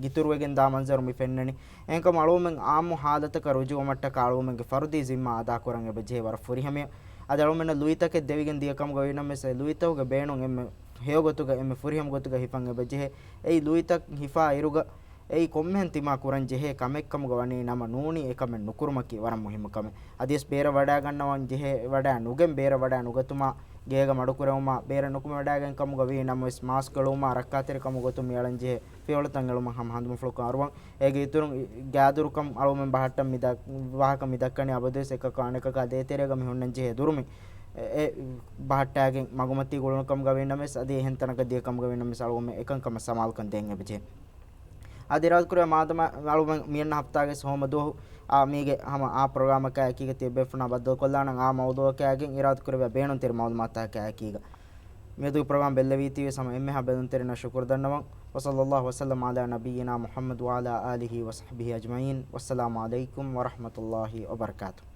ގިތުރުވެގެން ދާ މަންޒަރު މި ފެންނަނީ. އެހެންކަމުން އަޅުމެން އާއްމު ހާލަތަކަށް ރުޖޫޢަވުމަށްޓަކާ އަޅުމެންގެ ފަރުދީ ޒިންމާ އަދާކުރަން އެބަޖެހޭ ވަރަށް ފުރިހަމަޔަށް. އަދި އަޅުމެންނަށް ލުއިތަކެއް ދެވިގެން ދިޔަ ކަމުގަ ވީނަމަވެސް އެ ލުއިތަކުގެ ބޭނުން އެންމެ ހެޔޮ ގޮތުގަ އެންމެ ފުރިހަމަ ގޮތުގަ ހިފަން އެބަޖެހޭ. އެއީ ލުއިތައް ހިފާ އިރުގަ އެއީ ކޮންމެހެން ތިމާ ކުރަން ޖެހޭ ކަމެއްކަމުގަ ވަނީ ނަމަ ނޫނީ އެކަމެއް ނުކުރުމަކީ ވަރަށް މުހިއްމު ކަމެއް. އަދިވެސް ބޭރަށް ވަޑައިގަންނަވަން ޖެހޭ ވަޑައި ނުގެން ބޭރަށް ވަޑައި ނުގަތުމާ، ގޭގަ މަޑުކުރެވުމާ، ބޭރަށް ނުކުމެ ވަޑައިގެން ކަމުގަ ވީ ނަމަވެސް މާސްކް އެޅުމާ، ރައްކާތެރިކަމުގެ ގޮތުން މި އަޅަން ޖެހޭ ފިޔަވަޅުތައް އެޅުމަށް ހަމަ ހަނދުމަފުޅުކޮށް އަރުވަން. އޭގެ އިތުރުން ގާދުރުކަން އަޅުމެން ބަހައްޓަން މި ދަ-، ވާހަކަ މި ދައްކަނީ އަބަދުވެސް އެކަކު އަނެކަކާ ދޭތެރޭގަ މި ހުންނަން ޖެހޭ ދުރުމި އެ-، އެ ބަހައްޓާގެން މަގުމަތީ ގުޅުނު ކަމުގަ ވީނަމަވެސް އަދި އެހެން ތަނަކަށް ދިޔަ ކަމުގަ ވީނަމަވެސް އަޅުގަނޑުމެން އެކަންކަމަށް ސަމާލުކަން ދޭން އެބަޖެހޭ. އަދި އިރާދަކުރެއްވި މާދަމާ އަޅުގަނޑު މިއަންނަ ހަފްތާގެ ހޯމަ ދުވަހު އާ މީގެ ހަމަ އާ ޕްރޮގްރާމަކާ އެކީގަ ތިޔަބޭފުޅުންނާ ބައްދަލުކޮށްލާނަން. އާ މައުޟޫޢަކާގެން އިރާދަކުރެއްވި ބޭނުންތެރި މަޢުލޫމާތަކާ އެކީގަ. މިއަދުގެ ޕްރޮގްރާމް ބެއްލެވީތީވެސް ހަމަ އެންމެހާ ބެލުންތެރިންނަށް ޝުކުރު ދަންނަވަން. وصلى الله وسلم على نبينا محمد وعلى آله وصحبه أجمعين. والسلام عليكم ورحمة الله وبركاته.